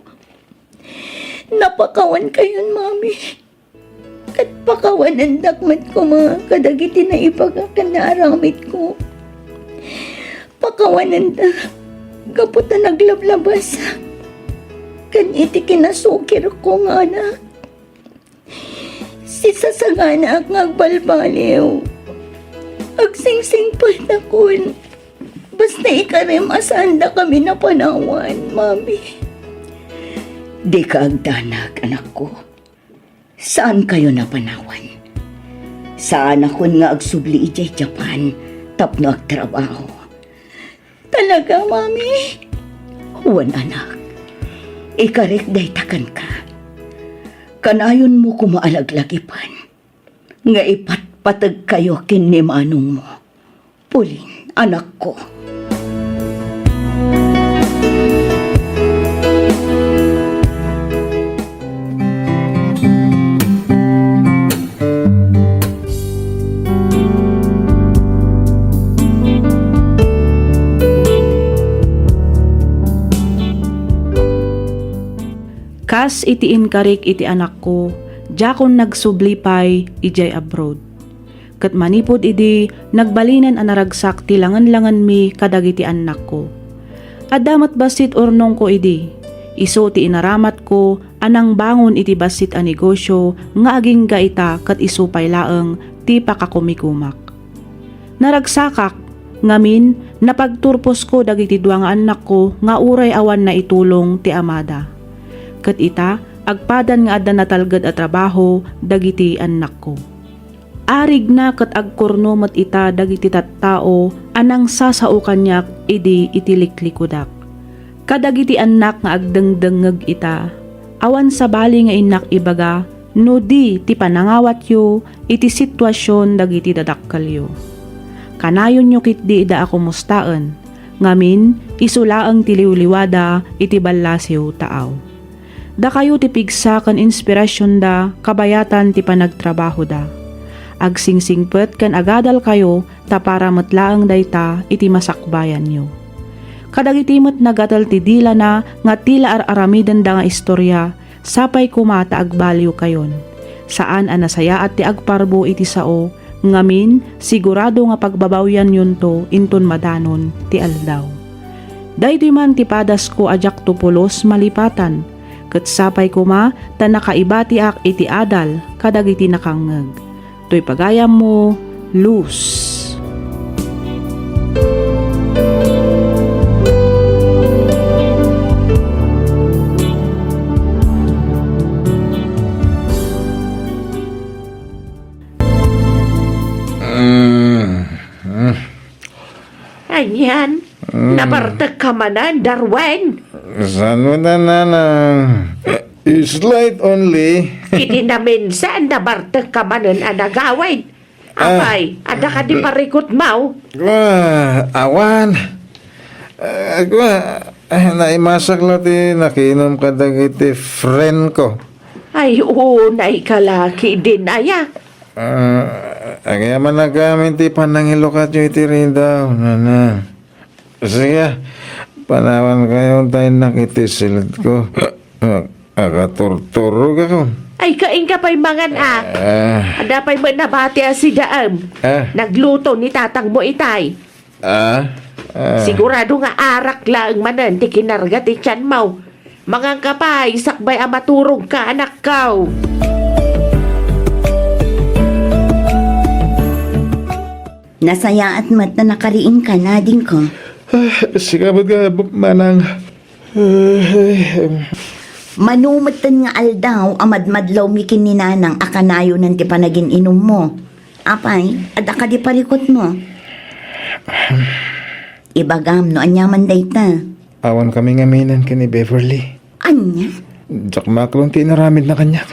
Napakawankayon, Mami. Ket pakawanendak met koma kadagiti naibaga ken naaramidko. Pakawanendak gapu ta naglablabas ken iti kinasukirko nga anak. Sisasaganaak nga agbalbaliw. Agsingsingpatakon. Basta ikarem a saandakami a panawan, Mami. Dika agdanag, anakko. Saankayo a panawan. Saanakon nga agsubli idiay Japan tapno agtrabaho. Talaga, Mami? Wen, anak. Ikarek dayta kenka. Kanayonmo koma a laglagipen nga ipatpategkayo ken ni manongmo. Pauline, anakko. Kas iti inkarik iti anakko, diakon nagsubli pay idiay abroad. Ket manipud idi, nagbalinen a naragsak ti langenlangenmi kadagiti annakko. Adda met bassit urnongko idi. Isu ti inaramatko a nangbangon iti bassit a negosio nga agingga ita ket isu pay laeng ti pakakumikumak. Naragsakak, ngamin, napagturposko dagiti dua nga annakko nga uray awan naitulong ti amada. Ket ita, agpadan nga adda natalged a trabaho dagiti annakko. Arigna ket agkurno met ita dagiti tattao a nangsasao kaniak idi iti liklikudak. Kadagiti annak nga agdengdengngeg ita, awan sabali nga innak ibaga no di ti panangawatyo iti situasion dagiti dadakkelyo. Kanayonyo ketdi ida a kumustaen, ngamin, isu laeng ti liwliwada iti ballasiw taaw. Dakayo ti pigsa ken inspirasionda kabayatan ti panagtrabahoda. Agsingsingpet ken agadalkayo ta para met laeng dayta iti masakbayanyo. Kadagiti met nagatel ti dilana nga ti la ar-aramidenda nga istorya, sapay koma ta agbaliwkayon. Saan a nasayaat ti agparbo iti sao, ngamin, sigurado nga pagbabawianyonto inton madanon ti aldaw. Daytoy man ti padasko a diakto pulos malipatan, ket sapay koma ta nakaibatiak iti adal kadagiti nakangngeg. Toy pagayammo, Luz. Mm, mm. Anian? Mm. Nabartek ka manen, Darwin? Saan mo ta, nanang? Slight only. Idi naminsan, nabartek ka manen a nagawid. Ah. Apay, adda kadi parikutmo? Ah, awan. Ah, kua, ah, naimasak la ti nakiinom kadagiti friend ko. Ay, unay ka la ketdin aya. Ah, agyaman nagamin ti panangilukatyo iti ridaw, nanang. Sige, panawankayo ta innak iti silidko. Agaturturogakon. Ay, kainka pay mangan, a. Ah. Adda pay met nabati a sidaem. Ah. Nagluto ni tatangmo itay. Ah? Ah. Sigurado nga arak laeng manen ti kinarga ti tianmo. Manganka pay, sakbay a maturogka, anakko. Nasayaat met ta nakariingka, adingko. Ah, sika met nga, manang. Ay, em. Mano metten nga aldaw a madmadlawmi ken ni nanang a kanayonen ti panagin-inummo? Apay, adda kadi parikutmo? Ibagam no aniaman dayta. Awankami ngaminen ken ni Beverly. Ania? Diak maaklon ti inaramidna kaniak.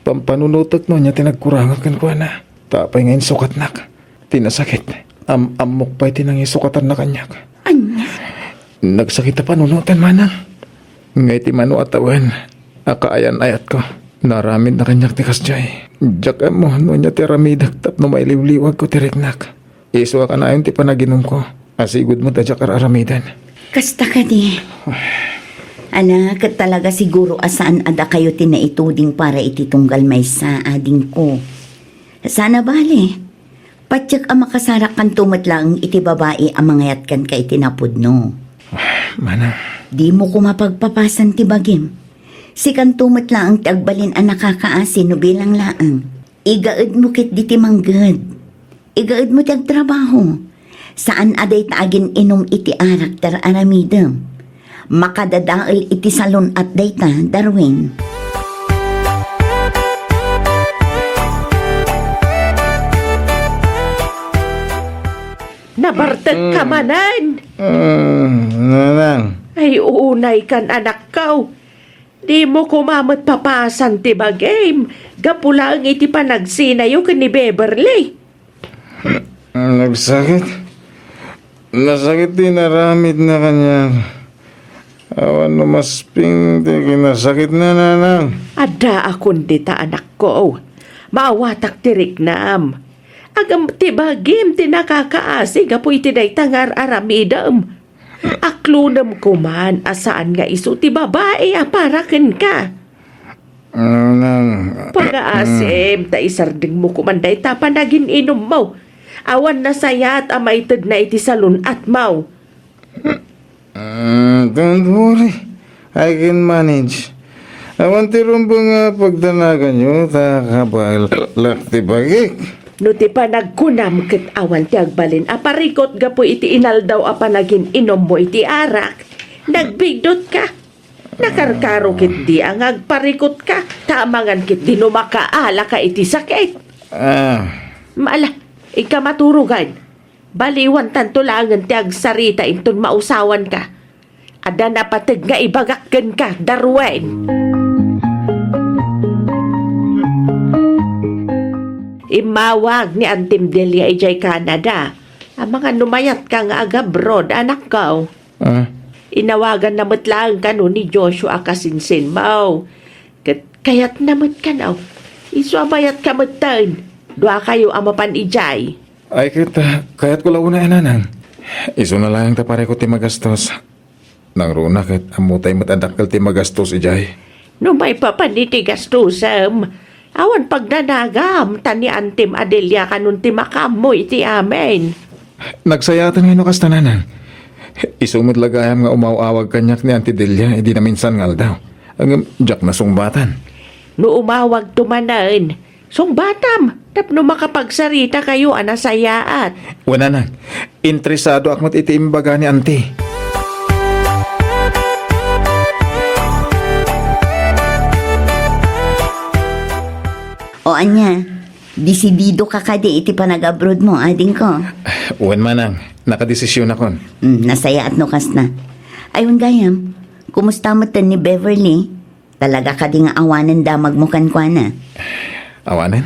Pampanunotek no ania ti nagkurangak kenkuana. Ta apay nga insukatnak ti nasakit, am-ammok pay ti nangisukatanna kaniak. Ania? Nagsakit a panunoten, manang. Nga iti mano a tawen a kaayan-ayatko, naaramidna kaniak ti kasdiay. Diak ammo no ania ti aramidek tapno mailiwliwagko ti riknak. Isu a kanayon ti panaginumko, a sigud met a diak ar-aramiden. Kasta kadi. Ala, ket talaga siguro a saan a dakayo ti naituding para iti tunggal maysa, adingko. Saan a bale, patiek a makasarakkanto met laeng iti babai a mangayat kenka iti napudno. Mana. Dimo koma pagpapasan ti bagim. Sikanto met laeng ti agbalin a nakakaasi no bilang laeng. Igaedmo ketdi ti mangged. Igaedmo ti agtrabaho. Saan a dayta agin-inum iti arak ti ar-aramidem. Makadadael iti salun-at dayta, Darwin. Nabartek ka manen? Mm, nanang. Ay, unay kan, anakko. Dimo koma met papasan ti bagim, gapu laeng iti panagsinayo ken ni Beverly. Nagsakit. Nasakit ti inaramidna kaniak. Awan no masping ti kinasakitna, nanang. Addaakon dita, anakko. Maawatak ti riknam. Ngem ti bagim ti nakakaasi gapu iti dayta nga ar-aramidem. Aklonem koman a saan nga isu ti babai a para kenka. Nanang. Pagaasim, ta isardengmo koman dayta panagin-inummo. Awan nasayaat a maitedna iti salun-atmo. Mm, don't worry. I can manage. Awan ti rumbeng nga pagdanaganyo, ta kabaelak ti bagik. No ti panagkunam ket awan ti agbalin a parikut gapu iti inaldaw a panagin-inummo iti arak, nagbidutka. Nakarkaro ketdi a nga agparikutka, ta amangan ketdi no makaalaka iti sakit. Ah. Maala, inka maturogan. Baliwantanto laengen ti agsarita inton mausawanka. Adda napateg nga ibagak kenka, Darwin. Immawag ni Antim Delia idiay Canada. Amangan no mayatka nga agabroad, anakko. Ah. Inawaganna met laeng kano ni Joshua a kasinsinmo. Ket kayatna met kano. Isu a mayatka metten. Duakayo a mapan idiay. Ay, ket, ah, kayatko la unay, nanang. Isuna laeng ta parikut ti magastos. Nangruna ket ammotay met a dakkel ti magastos idiay. No maipapan iti gastosem, awan pagnanagam, ta ni Antim a Delia kanon ti makaammo iti amin. Nagsayaat ngay no kasta, nanang. Isu met la gayam nga umaw-awag kaniak ni Anti Delia idi naminsan nga aldaw. Ngem diak nasungbatan. No umawagto manen, sungbatam tapno makapagsaritakayo a nasayaat. Wen, nanang, interesadoak met iti imbaga ni Anti. O ania, desididoka kadi iti panag-abroadmo, adingko? Wen, manang, nakadesisionakon. Hmm, nasayaat no kasta. Ay, wen gayam, kumusta metten ni Beverly? Talaga kadi nga awanen damagmo kenkuana? Awanen?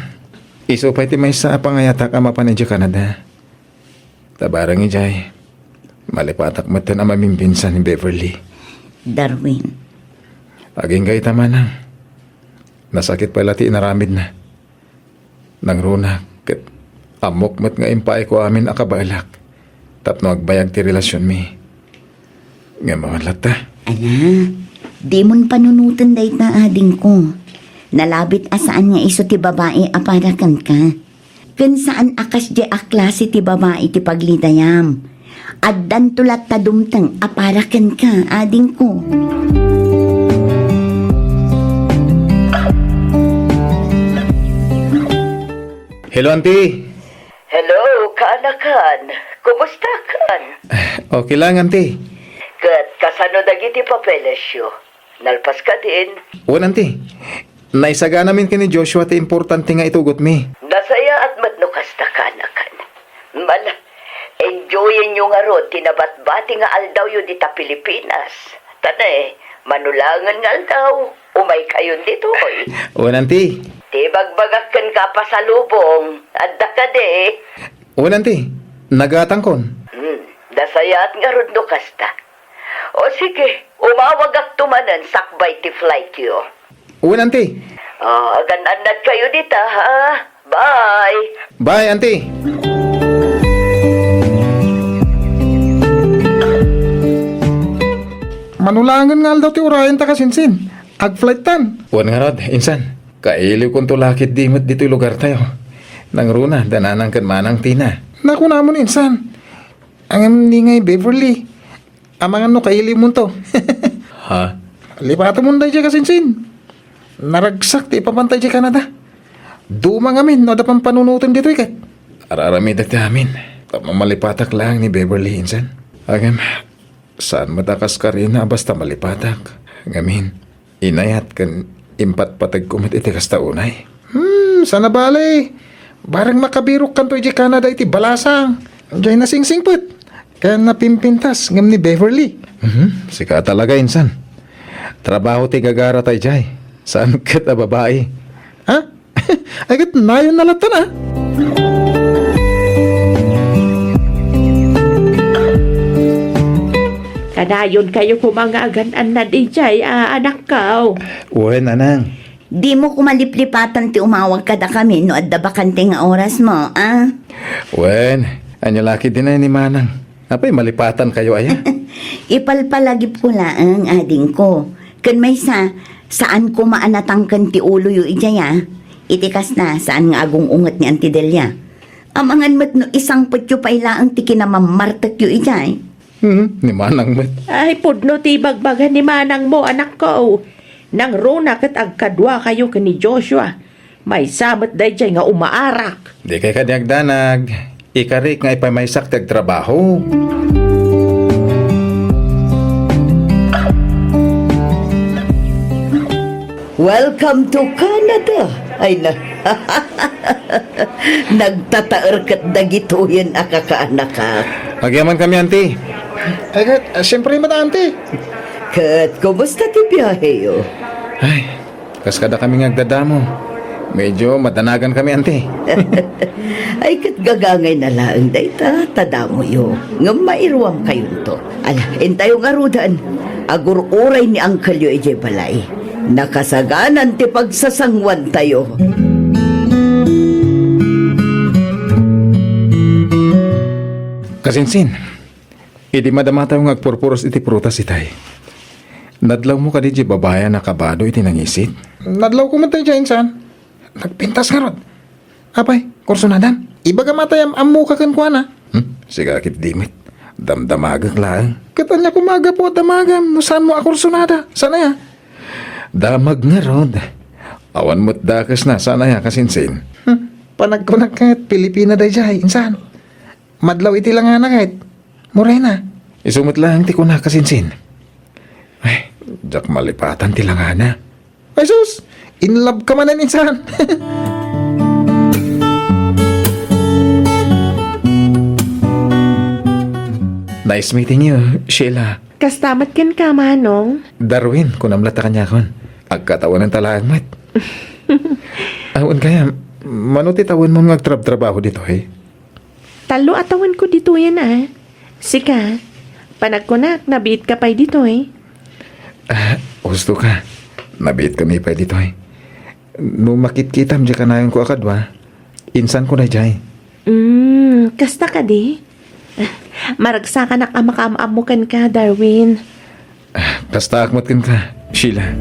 Isu pay ti maysa a pangayatak a mapan idiay Canada. Ta bareng idiay, malipatak metten a mamimpinsan ni Beverly. Darwin. Agingga ita, manang. Nasakit pay la ti inaramidna. Nangruna, ket ammok met nga impaayko amin a kabaelak tapno agbayag ti relasionmi. Ngem awan latta. Ala, dimon panunoten dayta, adingko. Nalabit a saan nga isu ti babai a para kenka. Ken saan a kasdiay a klase ti babai ti paglidayam. Addanto latta dumteng a para kenka, adingko. Hello, Auntie. Hello, kaanakan. Kumustakan? Okay lang, Auntie. Ket kasano dagiti papelesyo? Nalpas kadin? Wen, Auntie. Naisaganamin ken ni Joshua ti importante nga itugotmi. Nasayaat met no kasta, kaanakan. Mala, enjoyenyo ngarud ti nabatbati nga aldawyo dita Pilipinas. Ta ne, mano laengen nga aldaw, umaykayon ditoy. Wen, Auntie. Ti bagbagak kenka a pasalubong, adda kadi? Wen, Auntie. Nagatangkon. Hmm, nasayaat ngarud no kasta. O sige, umawagakto manen sakbay ti flightyo. Wen, Auntie. Ah, agan-annadkayo dita, ha? Bye! Bye, Auntie! Mano laengen nga aldaw ti urayenta, kasinsin. Agflighttan. Wen ngarud, insan. Kailiwkonto la ketdi met ditoy lugartayo. Nangruna, da nanang ken manang Tina. Nakunamon, insan. Ngem ni ngay Beverly. Amangan no kailiwmonto. Ha? Lipatamon daydiay, kasinsin. Naragsak ti ipapanta idiay Canada. Duma ngamin no adda pampanunoten ditoy ket. Ar-aramidek ti amin. Tapno malipatak laeng ni Beverly, insan. Ngem, saan met a kas karina a basta malipatak. Ngamin, inayat ken impatpategko met iti kasta unay. Hmm, sana bale. Bareng makabirokkanto idiay Canada iti balasang. Diay nasingsingpet ken napimpintas ngem ni Beverly. Mhm, sika talaga, insan. Trabaho ti gagarata idiay. Saan ket a babai. Ha? Ay, ket nayon na latta na. Kanayonkayo koma nga agan-annad idiay, a, anakko. Wen, anang. Dimo koma liplipatan ti umawag kadakami no adda bakante nga orasmo, a? Wen, ania la ketdin ni manang? Apay, malipatankayo aya? Ipalpalagipko laeng, adingko. Ken maysa, saan koma a natangken ti uloyo idiay, a? Iti kasta, saan nga agung-unget ni Auntie Delia. Amangan met no isangpetyo pay laeng ti kinamammartekyo idiay. Hmm, ni manang met. Ay, pudno ti ibagbaga ni manangmo, anakko. Nangruna ket agkaduakayo ken ni Joshua. Maysa met daydiay nga umaarak. Dikay kadi agdanag. Ikarik nga ipamaysak ti agtrabaho. Welcome to Canada. Ay na. Nagtataer ket dagitoyen a kakaanakak. Agyamankami, Auntie. Ay, ket, ah, siyempre met, Auntie. Ket, kumusta ti biaheyo? Ay, kas kadakami nga agdadamo. Medyo madanagankami, Auntie. Ay, ket gagangay na laeng dayta, ta damoyo. Ngem mairuamkayonto. Ala, intayo ngaruden. Agur-uray ni angkelyo idiay balay. Nakasaganan ti pagsasanguantayo. Kasinsin, idi madamatayo nga agpurpuros iti prutas itay, nadlawmo kadi diay babai a nakabado iti nangisit? Nadlawko met daydiay, insan. Nagpintas ngarud. Apay, kursonadan? Ibagam a tay am-ammoka kenkuana. Hmm? Sika ket di met. Damdamagek laeng. Ket ania koma a gapu a damagam no saanmo a kursonada? Saan aya? Damag ngarud. Awan met dakesna, saan aya, kasinsin? Hmm. Panagkunak ket Pilipina daydiay, insan. Madlaw iti langana ket morena. Isu met laeng ti kunak, kasinsin. Ay, diak malipatan ti langana. Ay sus! In love ka manen, insan! Nice meeting you, Sheila. Kasta met kenka, Manong. Darwin, kunam latta kaniakon. Agkatawenenta laeng met. Awan kaya, mano ti tawenmo nga agtrabtrabaho ditoy? Tallo a tawenko ditoyen a. Sika, panagkunak, nabiitka pay ditoy. Ah, husto ka. Nabiitkami pay ditoy. No makitkitam diay kanayonko a kadua, insanko daydiay. Mm, kasta kadi? Maragsakanak a makaam-ammo kenka, Darwin. Ah, kastaak met kenka, Sheila.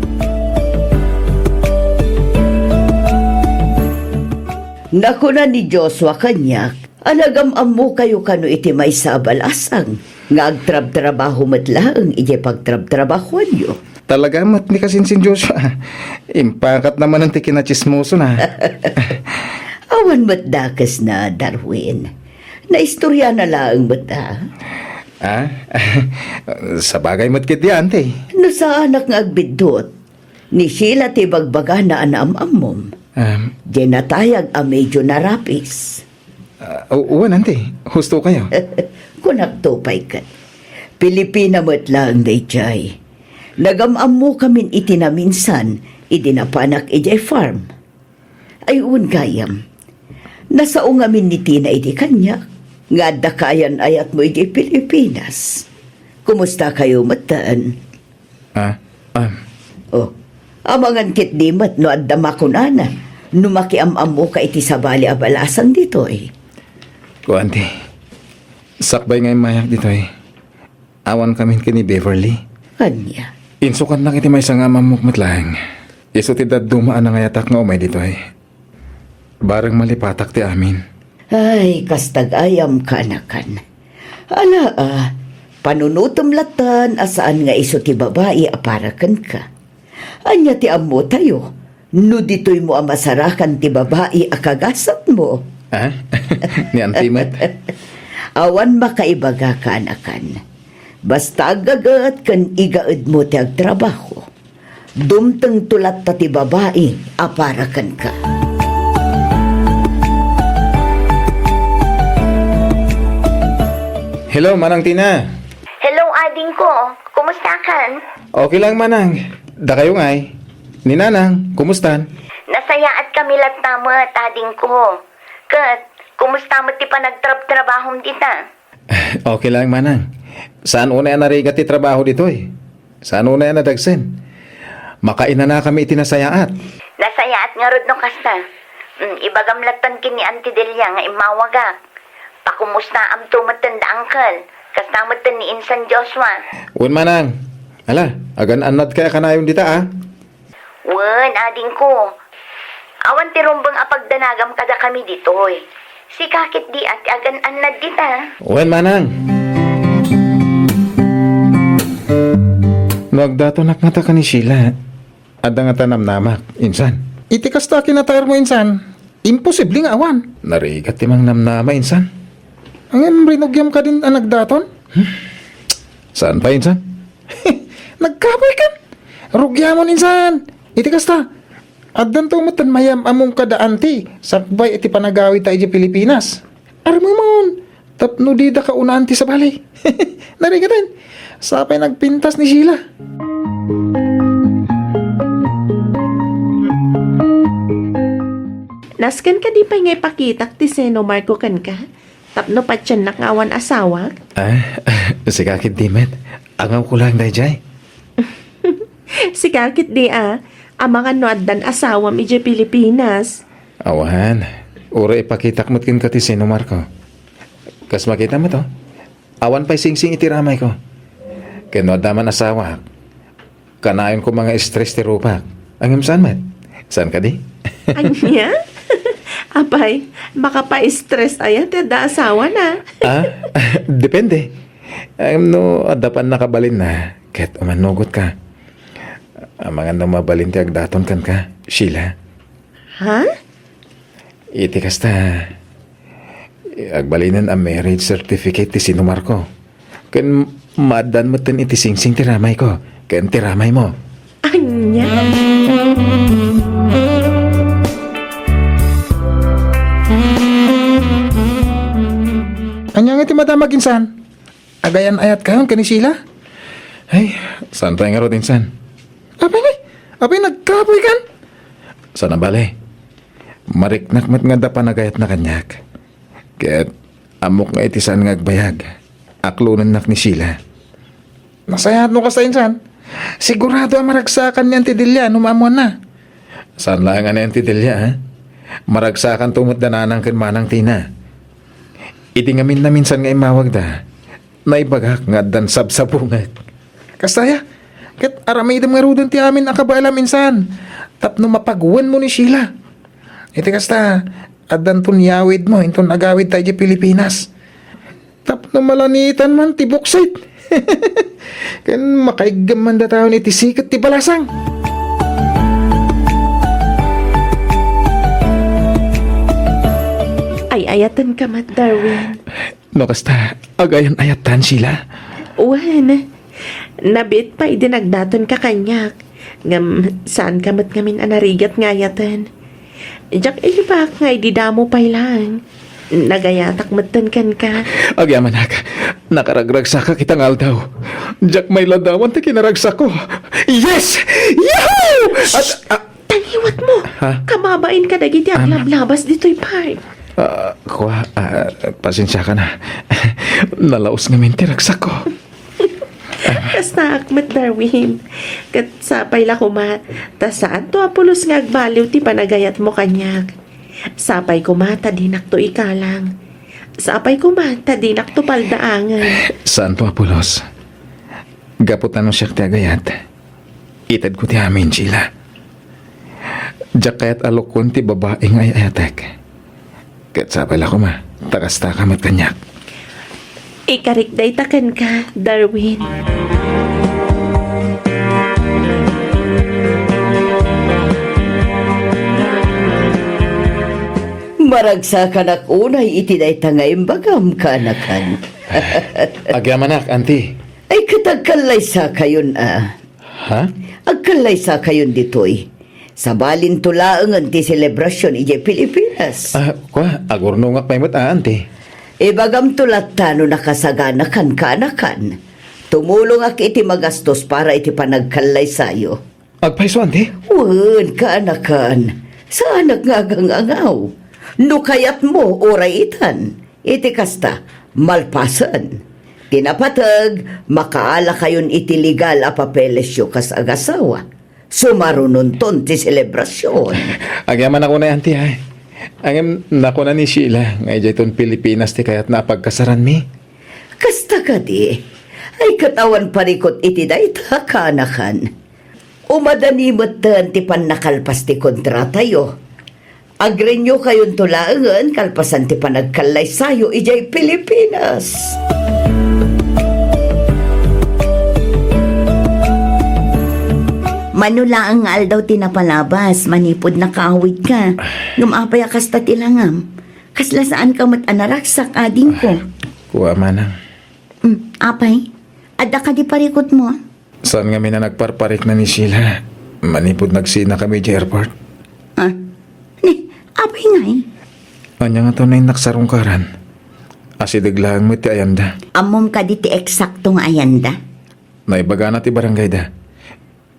Nakuna ni Joshua kaniak, a nagam-ammokayo kano iti maysa a balasang nga agtrabtrabaho met laeng idiay pagtrabtrabahoanyo. Talaga met ni kasinsin Joshua. Impakatna manen ti kinatsismosona. Awan met dakesna, Darwin. Naistoriana laeng met a. Ah? Sabagay met ketdi, Auntie. No saanak nga agbiddut, ni Sheila ti bagbagana a naam-ammom. Um, Diay natayag a medyo narapis. Ah, u-, wen, Auntie. Husto kayo. Kunakto pay ket. Pilipina met laeng daydiay. Nagam-ammokamin iti naminsan idi napanak idiay farm. Ay, wen gayam. Nasao ngamin ni Tina idi kaniak nga adda kaayan-ayatmo idiay Pilipinas. Kumusta kayo metten? Ah, ah. Oh, amangan ketdi met no adda makunana no makiam-ammoka iti sabali a balasang ditoy. Kuan ti, sakbay nga immayak ditoy, awan kamin ken ni Beverly. Ania? Insukannak iti maysa nga am-ammok met laeng. Isu ti dadduma a nangayatak nga umay ditoy. Bareng malipatak ti amin. Ay, kasta gayam, kaanakan. Ala, a, panunotem lattan a saan nga isu ti babai a para kenka. Ania ti ammotayo no ditoymo a masarakan ti babai a kagasatmo? Ah? Ni Auntie met? Awan makaibaga, kaanakan. Basta aggaget ken igaedmo ti agtrabaho. Dumtengto latta ti babai a para kenka. Hello, Manang Tina. Hello, adingko. Kumusta kan? Okay lang, Manang. Dakayo ngay? Ni Nanang, kumustan? Nasayaat kami latta met, adingko. Ket, kumusta met ti panagtrabtrabahom dita? Okay lang, Manang. Saan unay a narigat ti trabaho ditoy? Saan unay a nadagsen? Makainanakami iti nasayaat. Nasayaat ngarud no kasta. Mm, ibagam lattan ken ni Auntie Delia nga immawagak. Pakumustaamto metten da Uncle. Kasta metten ni Insan Joshua. Wen, Manang. Ala, agan-annadkay a kanayon dita, a? Wen, adingko. Awan ti rumbeng a pagdanagam kadakami ditoy. Sika ketdi a ti agan-annad dita. Wen, Manang. No agdatonak ngata ken ni Sheila, adda ngata namnamak, insan? Iti kasta a kinatayarmo, insan, imposible nga awan. Narigat ti mangnamnama, insan. Ngem rinugiam kadin a nagdaton? Hmm? Saan pay, insan? Nagkapoy kan? Rugiamon, insan. Iti kasta, addanto metten mayam-among kada anti sakbay iti panagawidta idiay Pilipinas. Armemon, tapno dida kaunaan ti sabali. Narigaten, sapay nagpintas ni Sheila. Nasken kadi pay nga ipakitak ti seno, Marco, kenka? Tapno patiennak nga awan asawak? Ah, sika ketdi met. Angawko laeng daydiay. Sika ketdi a, amangan no addan asawam idiay Pilipinas. Awan. Uray ipakitak met kenka ti seno, Marco. Kas makitam to, awan pay singsing iti ramayko. Ken no adda man asawak, kanayon koma nga stress ti rupak. Ngem saan met? Saan kadi? Ania? Apay, makapa-stress aya ti adda asawana? Ah, depende. Ngem no adda pannakabalinna, ket umannugotka. Amangan no mabalin ti agdaton kenka, Sheila. Ha? Iti kasta, agbalinen a marriage certificate ti seno, Marco. Ken maaddan metten iti singsing ti ramayko ken ti ramaymo. Ania? Ania nga ti madamag insan? Agayan-ayatkayon ken ni Sheila? Ay, saan pay ngarud insan? Apay, apay, nagkapoykan? Saan a bale. Mariknak met nga adda panagayatna kaniak. Ket ammok nga iti saan nga agbayag, aklonennak ni Sheila. Nasayaat no kasta insan. Sigurado a maragsakan ni Auntie Delia no maammoanna. Saan laeng a ni Auntie Delia, ha? Maragsakanto met da nanang ken manang Tina. Iti ngamin a minsan nga immawagda, naibagak nga addan sabsabungek. Kasta aya, ket aramidem ngaruden ti amin a kabaelam insan tapno mapagwenmo ni Sheila. Iti kasta, addanton yawidmo inton agawidta idiay Pilipinas. Tapno malanitan man ti buksit. Ken makaiggem man datayon iti siket ti balasang. Ay-ayatenka met, Darwin. No kasta, agayan-ayattan, Sheila? Wen, nabiit pay idi nagdatonka kaniak. Ngem saanka met ngamin a narigat nga ayaten. Diak imbag nga idi damo pay laeng, nagayatak metten kenka. Agyamanak, nakaragragsakak ita nga aldaw. Diak mailadawan ti kinaragsakko. Yes! Yahoo! At, ah, Tangiwat mo! Ha? Kababain kadagiti aglablabas ditoy park. Ah, kua, ah, pasensiakan a. Nalaos ngamin ti ragsakko. Kastaak met, Darwin. Ket sapay la koma, ta saanto a pulos nga agbaliw ti panagayatmo kaniak. Sapay koma ta dinakto ikalang. Sapay koma ta dinakto paldaangen. Saanto a pulos. Gapu ta no siak ti agayat, itedko ti amin, Sheila. Diak kayat a lukon ti babai nga ay-ayatek. Ket sapay la koma, ta kastaka met kaniak. Ikarik dayta kenka, Darwin. Maragsakanak unay iti dayta nga imbagam, kaanakan. Agyamanak, anti. Ay, ket agkallaysakayon a. Ha? Agkallaysakayon ditoy. Sabalinto laengen ti selebrasion idiay Pilipinas. Ah, kua, agurnongak pay met a, anti. Ibagamto latta no nakasaganakan, kaanakan. Tumulongak iti magastos para iti panagkallaysayo. Agpayso, anti? Wen, kaanakan. Saanak nga agangangaw. No kayatmo, uray itan. Iti kasta, malpasen. Ti napateg, makaalakayon iti legal a papelesyo kas agasawa. Sumarunonton ti selebrasion. Agyamanak unay, anti, ay. Ngem nakuna ni Sheila nga idiayton Pilipinas ti kayatna a pagkasaranmi. Kasta kadi, ay ket awan parikut iti dayta, kaanakan. Umadani metten ti pannakalpas ti kontratayo. Agrenyokayonto laengen kalpasan ti panagkallaysayo idiay Pilipinas. Mano laeng nga aldaw ti napalabas manipud nakaawidka. Ngem apay a kasta ti langam? Kasla saanka met a naragsak, adingko? Kua, manang. Mm, apay? Adda kadi parikutmo? Saan ngamin a nagparparikna ni Sheila? Manipud nagsinakami idiay airport. Ah, ni, apay ngay? Ania nga to na innak sarungkaran? Asideg laeng met ti ayanda. Ammom kadi ti eksakto nga ayanda? Naibagana ti barangayda.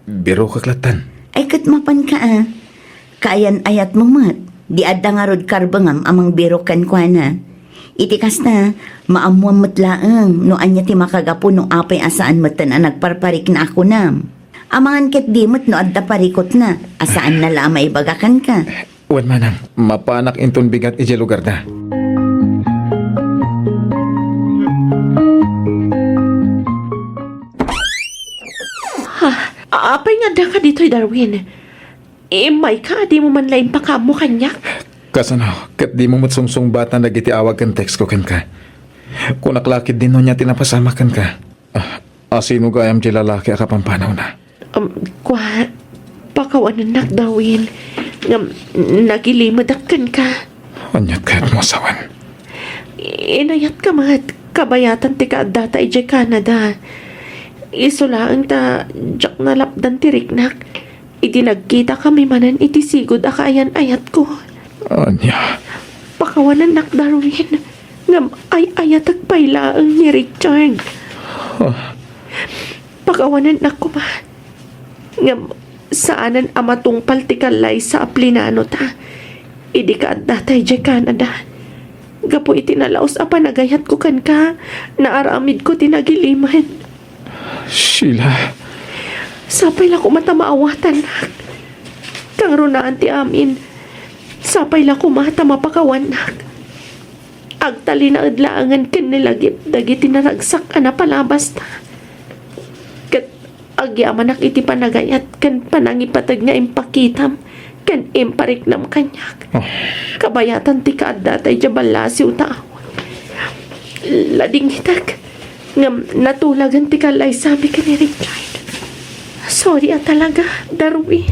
Birokak lattan. Ay, ket mapanka a. Kaayan-ayatmo met. Di adda ngarud karbengam a mangbirok kenkuana. Iti kasta, maammoam met laeng no ania ti makagapu no apay a saan metten a nagparparikna a kunam. Amangan ketdi met no adda parikutna a saanna la a maibaga kenka. Wen manang, mapanak inton bigat idiay lugarda. Ha? Apay nga addaka ditoy, Darwin? Immayka a dimo man la impakaammo kaniak? Kasano, ket dimo met sungsungbatan dagiti awag ken text ko kenka? Kunak la ketdin no ania ti napasamak kenka. Ah, asino gayam ti lalaki a kapampanawna? Um, kua, pakawanennak, Darwin. Ngem, nagilimedak kenka. Ania kayatmo a sawen? Inayatka met, kabayatan ti kaaddata idiay Canada. Isu laeng ta diak nalapdan ti riknak idi nagkitakami manen iti sigud a kaayan-ayatko. Ania? Pakawanennak, Darwin. Ngem ay-ayatek pay laeng ni Richard. Ah. Pakawanennak koma. Ngem saanen a matungpal ti kallaysa a plinanota idi kaaddata idiay Canada. Gapu iti nalaus a panagayatko kenka, naaramidko ti nagilimed. Sheila. Sapay la koma ta maawatannak. Kangrunaan ti amin. Sapay la koma ta mapakawannak. Agtalinaed laengen ken nilagip dagiti naragsak a napalabasta. Ket agyamanak iti panagayat ken panangipateg nga impakitam ken impariknam kaniak. Oh. Kabayatan ti kaaddata idiay ballasiw ta awag. Ladingitek. Ngem natulagen ti kallaysami ken ni Richard. Sorry a talaga, Darwin.